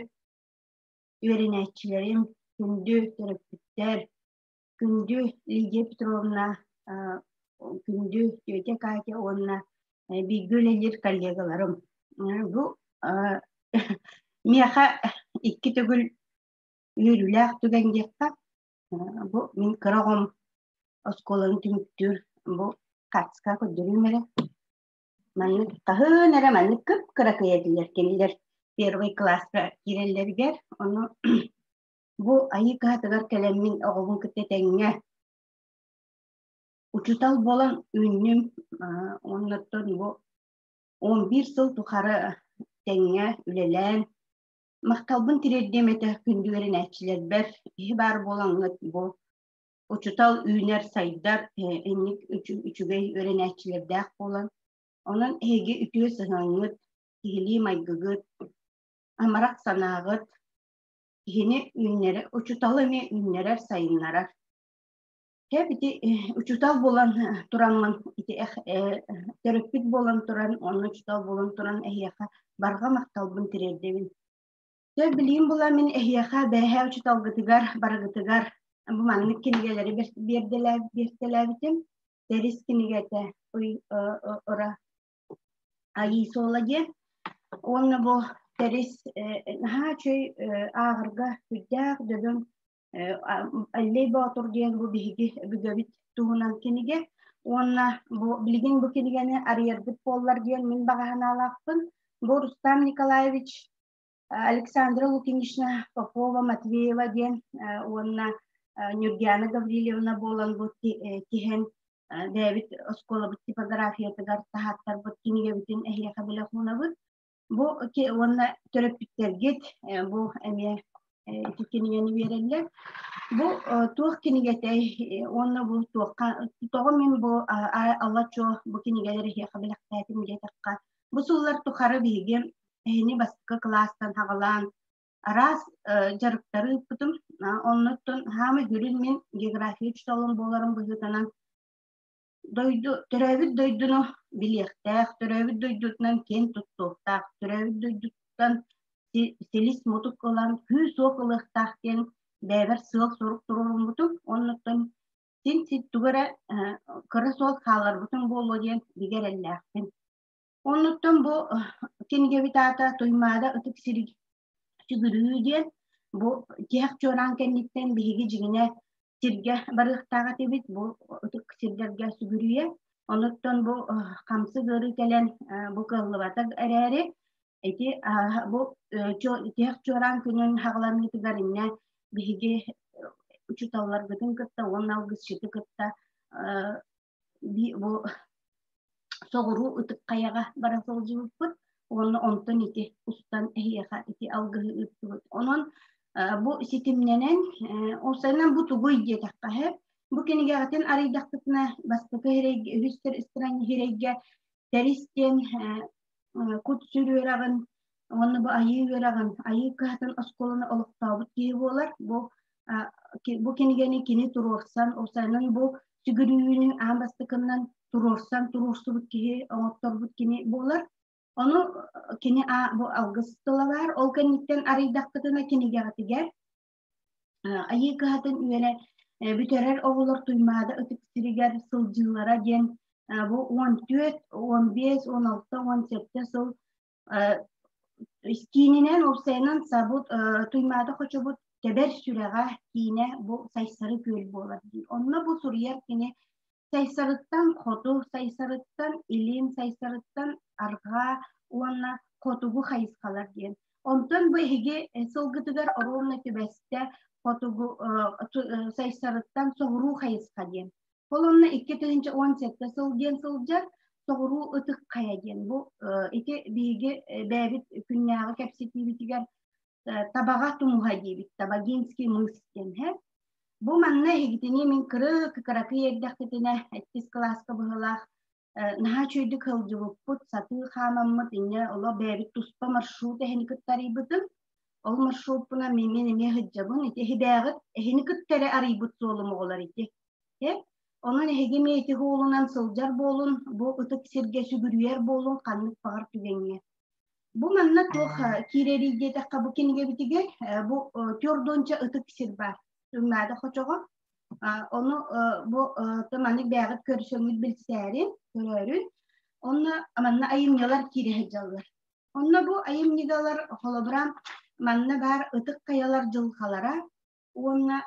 үөрэнээччилэрим, күндү төрөппүттэр, Күндү Лидия Петровна, күндү тетя Катя уонна бииргэ үлэлиир коллегаларым. Бу миэхэ икки төгүл үөрүүлээх түгэн диэххэ, бу мин кыра оҕом оскуоланы түмүктүүр бу хаартыска көрдөрүүм эрэ. Маннык хаһыын эрэ маннык кып-кыракый этилэр кинилэр первый класска киирэллэригэр. Ону Бу Айыы кыһатыгар кэлэммин оҕобун кытта тэҥҥэ учуутал буолан үүннүм. Оннуттан бу 11 сыл тухары тэҥҥэ үлэлээн махталбын тириэрдиэм этэ күндү үөрэнээччилэрбэр киһи баар буолаҥҥыт бу учуутал үүнэр сайдар инник үчүгэй үөрэнээччилэрдээх буолан онон эһиги үтүө сыһыаҥҥыт киһилии майгыгыт амарах санааҕыт Киһини үүннэрэ, учууталы эмиэ үүннэрэр, сайыннарар. Кэп ити учуутал буолан тураммын ити төрөппүт буолан туран, онно учуутал буолан туран эһиэхэ барҕа махталбын тириэрдэбин. Дьэ билигин була мин эһиэхэ бэйэһээ учууталгытыгар барыгытыгар бу маннык кинигэлэри биэртэлээбитим. Тэрис кинигэтэ ый ора Айыы суола диэн. Уонна бу Тэрис наһаа үчүгэй ааҕарга сүрдээх дөбөҥ Аллей Боотур диэн бу биһиги өбүгэбит туһунан кинигэ уонна бу билигин бу кинигэни арыйарбыт буоллар диэн мин баҕа санаалаахпын. Бу Рустам Николаевич Александра Лукинична Попова Матвеева диэн уонна Нюргиана Гаврильевна буолан бу тиһэн бэйэбит оскуолабыт типографиятыгар таһааттарбыт кинигэбитин эһиэхэ бэлэх уунабыт. Бу уонна төрөппүттэргит бу эмиэ ити кинигэни биэрэллэр. Бу туох кинигэтэй уонна бу туохха тоҕо мин бу алла-чуо бу кинигэлэри эһиэхэ бэлэхтээтим диэтэххэ, бу сыллар тухары биһиги эһини бастакы кылаастан саҕалаан араас дьарыктары ыыппытым. Оннуттан хаамай сүрүн мин география учууталым буоларым быһыытынан Дойду, төрөөбүт дойдуну билиэхтээх, төрөөбүт дойдутунан киэн туттуохтаах, төрөөбүт дойдуттан силис-мутук ылан, күүс-уох ылыахтаах диэн бэйэбэр сыал-сорук туруоруммутум. Оннуттан син син тугу эрэ кыра суол хаалларбытым буолуо диэн бигэ эрэллээхпин. Оннуттан бу кинигэбит аата Туймаада ытык сириг сүгүрүү диэн бу тиһэх чуораан кэнниттэн биһиги дьиҥинэ сиргэ барыахтаах этибит бу ытык сирдэргэ сүгүрүйэ онуттан бу хамсык ыарыы кэлэн бу кыаллыбата эрээри ити бу тиһэх чуораан күнүн хаҕаланыытыгар иннэ биһиги учууталларбытын кытта уонна алгысчыты кытта бу соҕуруу ытык хайаҕа бара сылдьыбыппыт уонна онтон ити устан эһиэхэ ити алгыһы ыыттыбыт. Онон бу ситимнэнэн, уопсайынан бу тугуй диэтэххэ, бу кинигэҕитин арыйдахпытына бастакы иһирэйгэ, үһүс иһирэйгэ Тэрис диэн кут-сүр үөрэҕин уонна бу айыы үөрэҕин, айыы кыһатын оскуоланы олохтообут киһи буолар. Бу бу кинигэни кини туруорсан, уопсайынан бу сүгүрүйүүнү аан бастакыннан туруорсан туруорсубут киһи, оҥотторбут кини буолар. Ону кини бу алгыс тыла баар. Ол кэнниттэн арыйдахпытына кинигэҕитигэр Айыы кыһатын үөрэ бүтэрэр оҕолор Туймаада ытык сиригэр сылдьыылара диэн бу 14, 15, 16, 17 сыл киининэн уопсайынан сабыт Туймаада хочобут тэбэр сүрэҕэ киинэ бу Сайсары күөл буолар диир. Онно бу суруйар кини Сайсарыттан хоту, Сайсарыттан илин, Сайсарыттан арҕаа уонна хотугу хайысхалар диэн. Онтон бу эһиги сылгытыгар оруобуна түбэстэ хотугу Сайсарыттан соҕуруу хайысха диэн. Ол онно 2017 сыл диэн сылдьар соҕуруу ытык хайа диэн. Бу ити биһиги бэйэбит күннээҕи кэпсэтиибитигэр Табаҕа тумуһа диэбит, Табагинский мыс диэн һэ. Бу манна эһигитини мин кыры кыракый эрдэхпитинэ иккис кылааска быһыылаах наһаа үчүгэйдик сылдьыбыппыт, сатыы хаамаммыт, инньэ олох бэйэбит туспа маршрут эһини кытта арыйбытым. Ол маршруппунан мин эмиэ сылдьабын. Ити эһибээҕит эһини кытта эрэ арыйбыт суолум оҕолор ити. Онон эһиги эмиэ ити суолунан сылдьар буолун, бу ытык сиргэ сүгүрүйэр буолун ханнык баҕар түгэҥҥэ. Бу манна туох киирэрий диэтэххэ, бу кинигэбитигэр бу түөрт ытык сир баар. Туймаада хочоҕо. Ону бу маннык бэйэҕит көрсөҥҥүт билсээрин, көрөөрүн. Онно манна айымньылар киирэ сылдьаллар. Онно бу айымньыгалар холобура манна баар ытык хайалар дьылҕалара уонна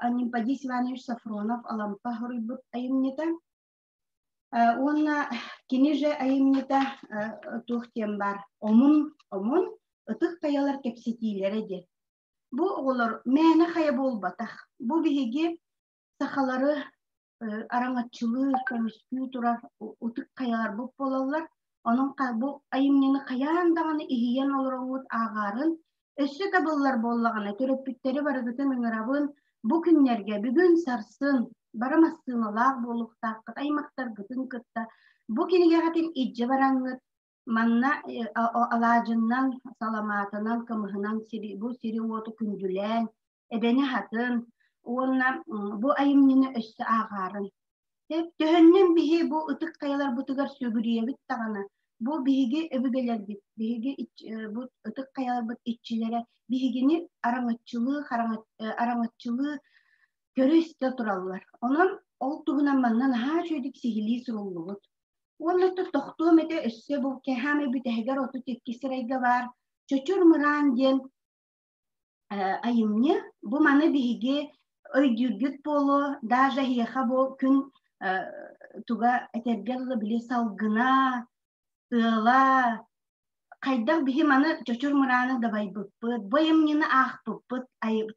Анемподист Иванович Софронов Алампа хоруйбут айымньыта Уонна кини же айымньыта туох диэн баар омун омун ытык хайалар кэпсэтиилэрэ диэн. Бу оҕолор мээнэ хайа буолбатах. Бу биһиги сахалары араҥаччылыы, көмүскүү турар ытык хайаларбыт буолаллар. Онон бу айымньыны хайаан даҕаны иһийэн олороҥҥут ааҕаарын, өссө табыллар буоллаҕына төрөппүттэри барыгытын ыҥырабын, бу күннэргэ бүгүн сарсын бары массыыналаах буолуохтааххыт, аймахтаргытын кытта бу кинигэҕитин илдьэ бараҥҥыт манна алаадьыннан, саламаатынан, кымыһынан сири, бу сири-уоту күндүлээн, эбэни аһатын уонна бу айымньыны өссө ааҕаарын. Төһөннөн биһи бу ытык хайаларбытыгар сүгүрүйэбит даҕаны, бу биһиги өбүгэлэрбит, биһиги бу ытык хайаларбыт иччилэрэ биһигини араҥаччылыы, араҥаччылыы көрө-истэ тураллар. Онон ол туһунан манна наһаа үчүгэйдик сиһилии суруллубут. Уонна тохтуом этэ өссө бу кэһаамай бүтэһигэр 32 сырайга баар Чочур Мыраан диэн айымньы. Бу маны биһиги өйдүүргүт буолуо, даже эһиэхэ бу күн туга этэргэ дылы били салгына, тыала, хайдах биһи маны Чочур Мырааны дабайбыппыт, бу айымньыны аахпыппыт,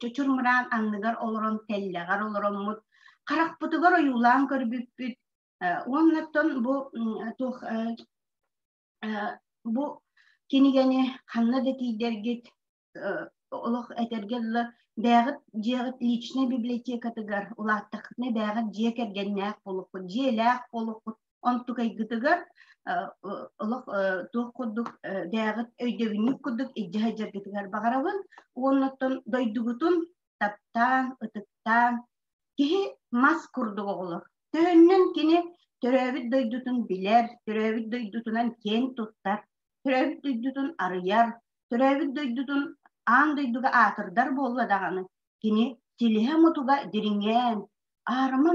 Чочур Мыраан анныгар олорон, тэллэҕэр олороммут, харахпытыгар ойуулаан көрбүппүт. Уоннаттан бу туох бу кинигэни ханна да тиийдэргит олох этэргэ дылы бэйэҕит дьиэҕит личнэй библиотекатыгар улааттаххытына бэйэҕит дьиэ кэргэннээх буолуоххут, дьиэлээх буолуоххут, онтукайгытыгар олох туох курдук бэйэҕит өйдөбүнньүк курдук илдьэ сылдьаргытыгар баҕарабын. Уоннаттан дойдугутун таптаан, ытыктаан, киһи мас курдук оҕолор. Төһөннөн кини төрөөбүт дойдутун билэр, төрөөбүт дойдутунан киэн туттар, төрөөбүт дойдутун арыйар, төрөөбүт дойдутун аан дойдуга аатырдар буолла даҕаны, кини силиһэ-мутуга дириҥээн, аарыма,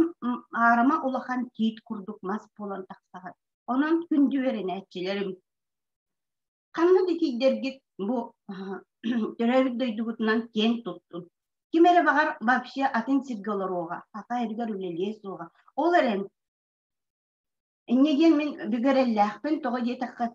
аарыма улахан тиит курдук мас буолан тахсаҕын. Онон күндү үөрэнээччилэрим, ханна да тиийдэргит бу төрөөбүт дойдугутунан киэн туттун. Ким эрэ баҕар вообще атын сиргэ олоруоҕа, саха эригэр үлэлиэ суоҕа. Ол эрэн инньэ диэн мин бүгэрэллээхпин, тоҕо диэтэххэ,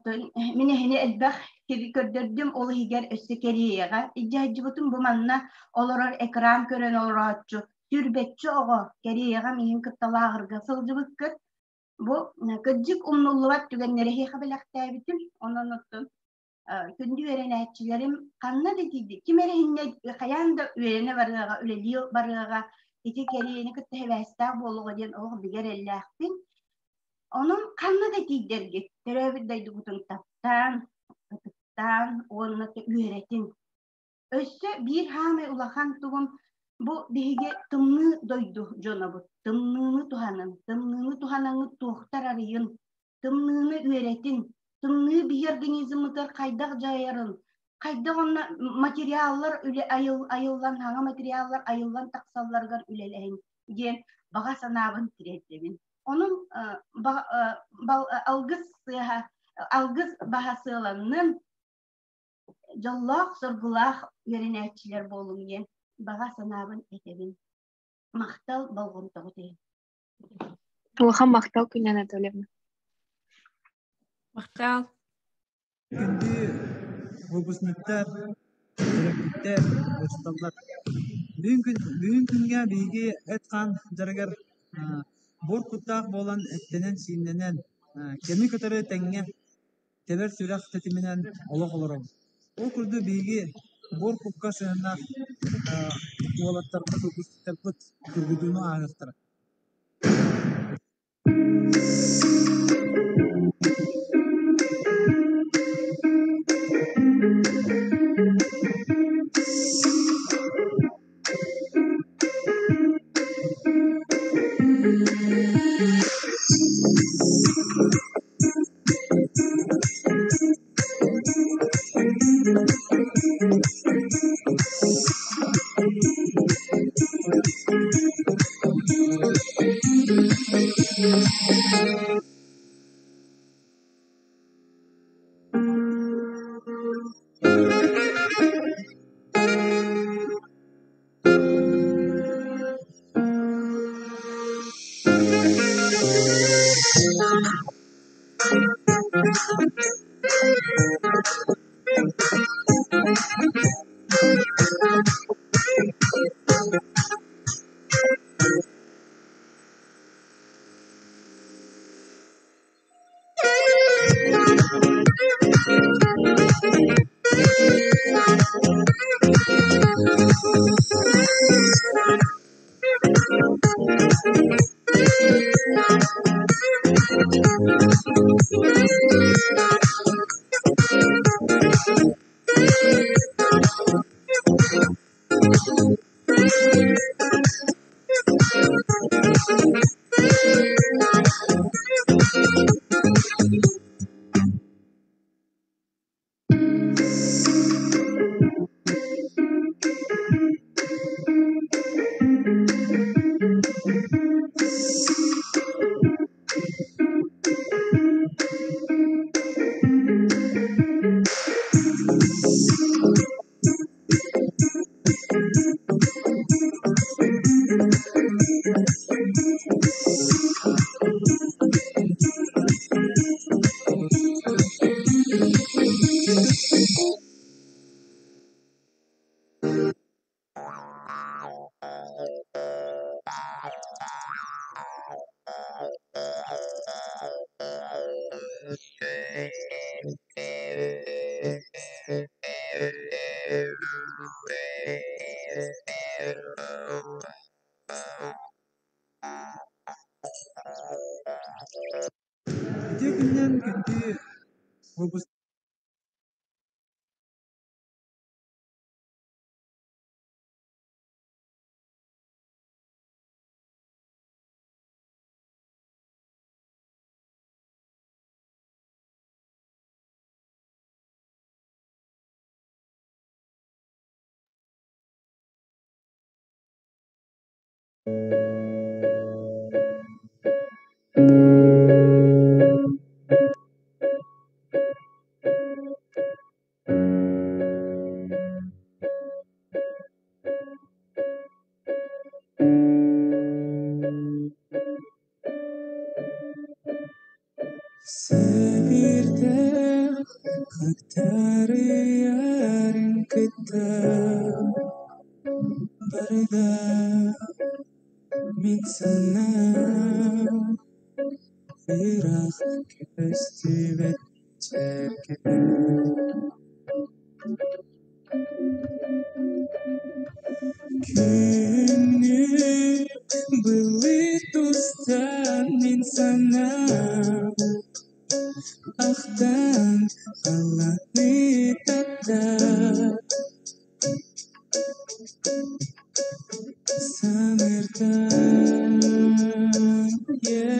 мин эһини элбэх сири көрдөрдүм, ол иһигэр өссө Кэриэйэҕэ илдьэ сылдьыбытым. Бу манна олорор экран көрөн олорооччу сүүрбэччэ оҕо Кэриэйэҕэ миигин кытта лааҕырга сылдьыбыккыт. Бу кырдьык умнуллубат түгэннэри эһиэхэ бэлэхтээбитим. Онон оттон күндү үөрэнээччилэрим ханна да тиийдик, ким эрэ иһиннэ хайаан да үөрэнэ барыаҕа, үлэлии барыаҕа, ити Кэриэйэни кытта сибээстээх буолуоҕа диэн олох бигэ эрэллээхпин. Онон ханна да тиийдэргит, төрөөбүт дойдугутун таптаан, ытыктаан уонна үөрэтин. Өссө биир хаамай улахан тугум бу биһиги тымныы дойду дьонобут. Тымныыны туһанын, тымныыны туһанаҥҥыт туохтар арыйын, тымныыны үөрэтин, тымныы биһи организммытыгар хайдах дьайарын, хайдах онно материаллар үлэ айыл, айыллан, хаҥа материаллар айыллан тахсалларыгар үлэлэһин диэн баҕа санаабын тириэрдэбин. Онон алгыс сыаһа, алгыс баһа сыаланнын, дьоллоох, соргулаах үөрэнээччилэр буолуҥ диэн баҕа санаабын этэбин. Махтал болҕомтоҕут иһин. Улахан махтал Күнэ Анатольевна. Махтал. Күндү выпускниктар, төрөппүттэр, учууталлар. Бүгүн, күн, бүгүн күҥҥэ биһиги эт-хаан дьарыгар буор куттаах буолан эттэнэн-сииннэнэн, кэми кытары тэҥҥэ тэбэр сүрэх тэтиминэн олох олоробут. Ол курдук биһиги буор кукка сыһыаннаах уолаттарбыт, выпускниктарбыт тургутууну ааһыахтара. Үтүө күнүнэн күндү выпускниктар! Сэбирдэх хагдарыйарын кытта барда мин санаам ыраах көстүбэт чэркэ. Күнү былыт устан мин санаам ахтан халлааны таптаан Самыртан yeah.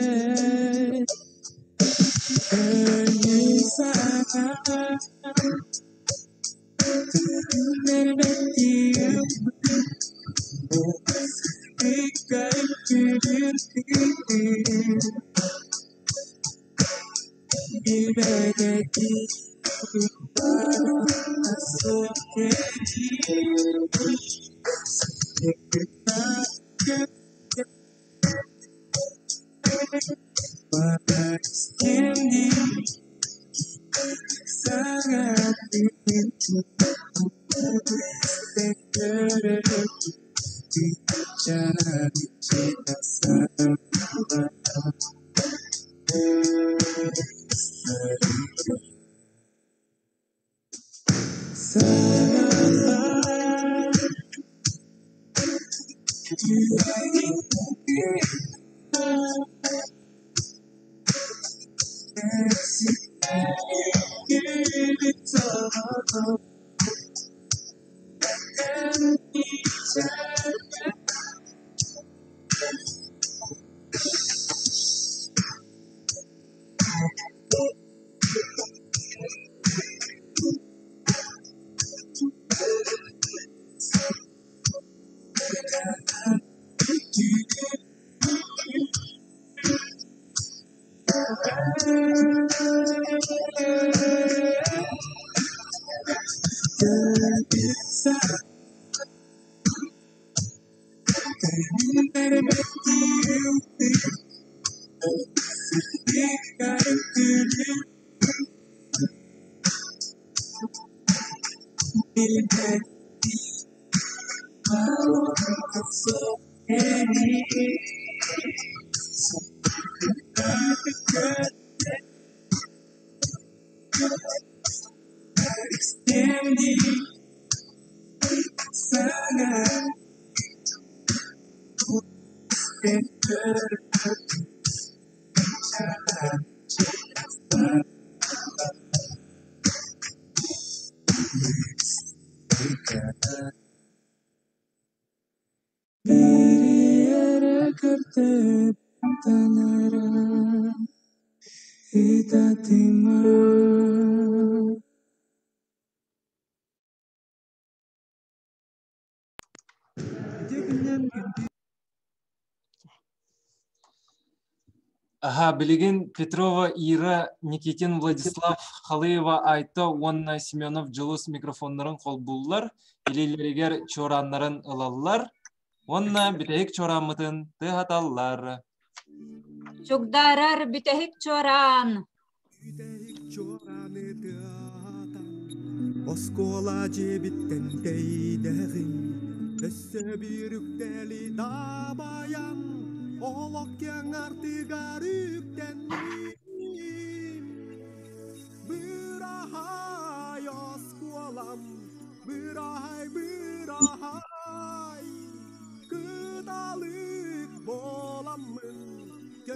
Көңүл санаам Аха, билигин Петрова Ира, Никитин Владислав, Халыева Айта уонна Семенов Дьулус микрофоннарын холбууллар, илиилэригэр чуорааннарын ылаллар. Уонна бүтэһик чуорааммытын тыаһаталлар. Чугдаарар бүтэһик чуораан. Оскуола дьиэбиттэн тэйдэҕин, өссө биир үктэли дабайан, олох киэҥ артыгар үктэнним. Быраһай оскуолам, быраһай, быраһай, кыталык буоламмын.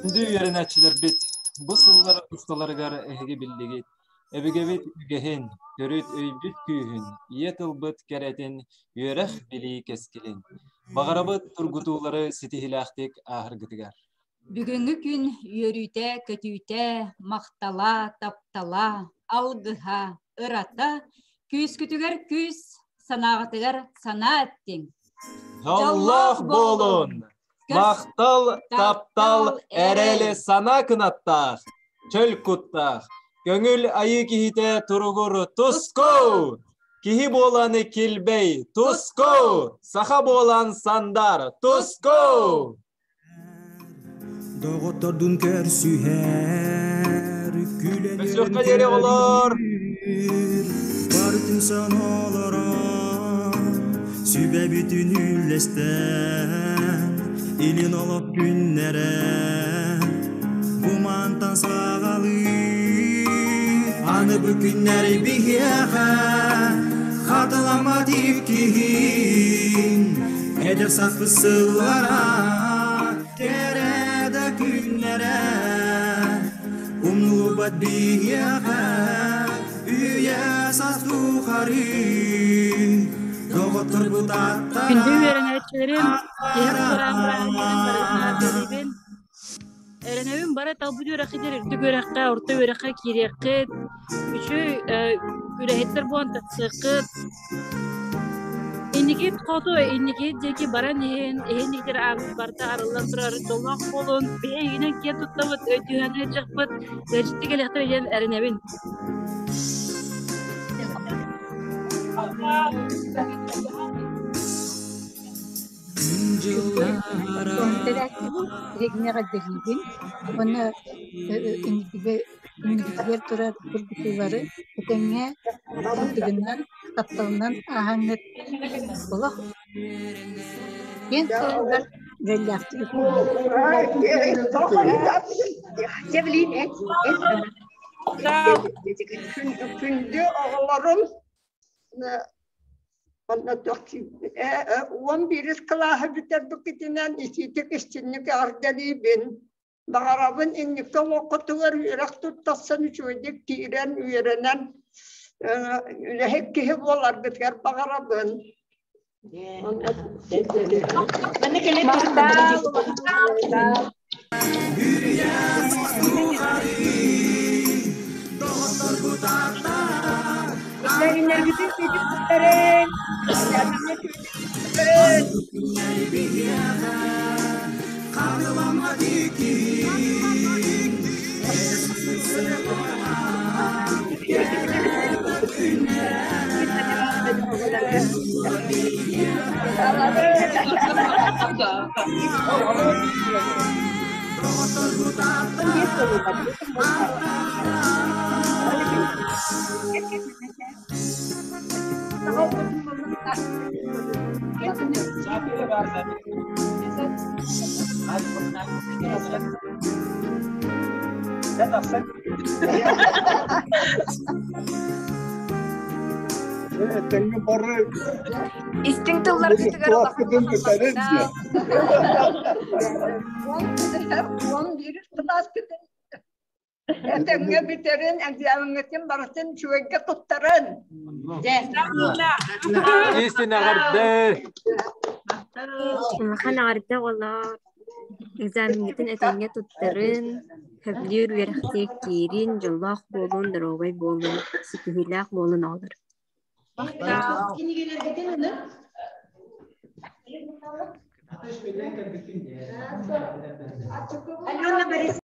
Күндү үөрэнээччилэрбит, бу сыллар усталарыгар эһиги биллигит. Өбүгэбит үгэһин, төрүт өйбүт күүһүн, ийэ тылбыт кэрэтин, үөрэх билии кэскилин. Баҕарабыт тургутуулары ситиһиилээхтик ааһаргытыгар. Бүгүҥҥү күн үөрүүтэ, көтүүтэ, махтала, таптала, алгыһа, ырата, күүскүтүгэр күүс, санааҕытыгар санаа эттиҥ. Дьоллоох буолун! Махтал, таптал, эрэл санаа кынаттаах, чөл куттаах, көҥүл айыы киһитэ туругур туску! Киһи буолан килбэй, туску! Саха буолан сандар, туску! Доҕоттордун көрсүһэр, күлэн Өсүөххэ диэри оҕолор! Барытын олорон, сүбэбитин үллэстэн, илин олох күннэрэ, бу мантан саҕалыы. Аны бу күннэри биһиэхэ хатыламмат иккиһин, эдэр сахпыт сыллара, кэрэ да күннэрэ, умнуллубат биһиэхэ, үйэ саас тухары, доҕотторбут Күндү үөрэнээччилэрим, тиһэх туораан бырааһынньыгын барытын эҕэрдэлиибин. Эрэнэбин бары талбыт үөрэххитигэр үрдүк үөрэххэ, орто үөрэххэ киириэххит, үчүгэй үлэһиттэр буолан тахсыаххыт. Инникит хоту, инникит диэки баран иһин, иһин иһитэр ааммыт барыта арыллан турар дьоллоох буолун, биһи эйигинэн киэн туттабыт, өйдүһэн ыалдьыахпыт, ыалдьытты кэлиэхтэрэ диэн эрэнэбин. Тэрээччибин эһигини эҕэрдэлиибин уонна инникигэ инникитигэр турар тургутуулары этэҥҥэ сырдыгынан, тапталынан ааһаҥҥыт олох киэҥ суолугар дьоллоохтук Күндү оҕолорум Уон биирис кылааһы бүтэрбиккитинэн итиитик истинник эҕэрдэлиибин. Баҕарабын инники олоххутугар үөрэх туттарсан үчүгэйдик киирэн үөрэнэн үлэһит киһи буоларгытыгар баҕарабын. Экзаменнаргытын ситим туттарыҥ. Тэҥҥэ бары Истиҥ тылларгытыгар улахан кылааскытын бүтэрин махтал. 11 кылааскытын этэҥҥэ бүтэрин, экзамеҥҥытын барытын үчүгэйгэ туттаран. Истин эҕэрдэ! Улахан эҕэрдэ оҕолоор! Экзамеҥҥытын этэҥҥэ туттарын, сөбүлүүр үөрэхтиир киирин, дьоллоох буолун, доруобай буолун, ситиһиилээх буолун оҕолор. Кинигэлэргитин ылын. Алена Борисовна.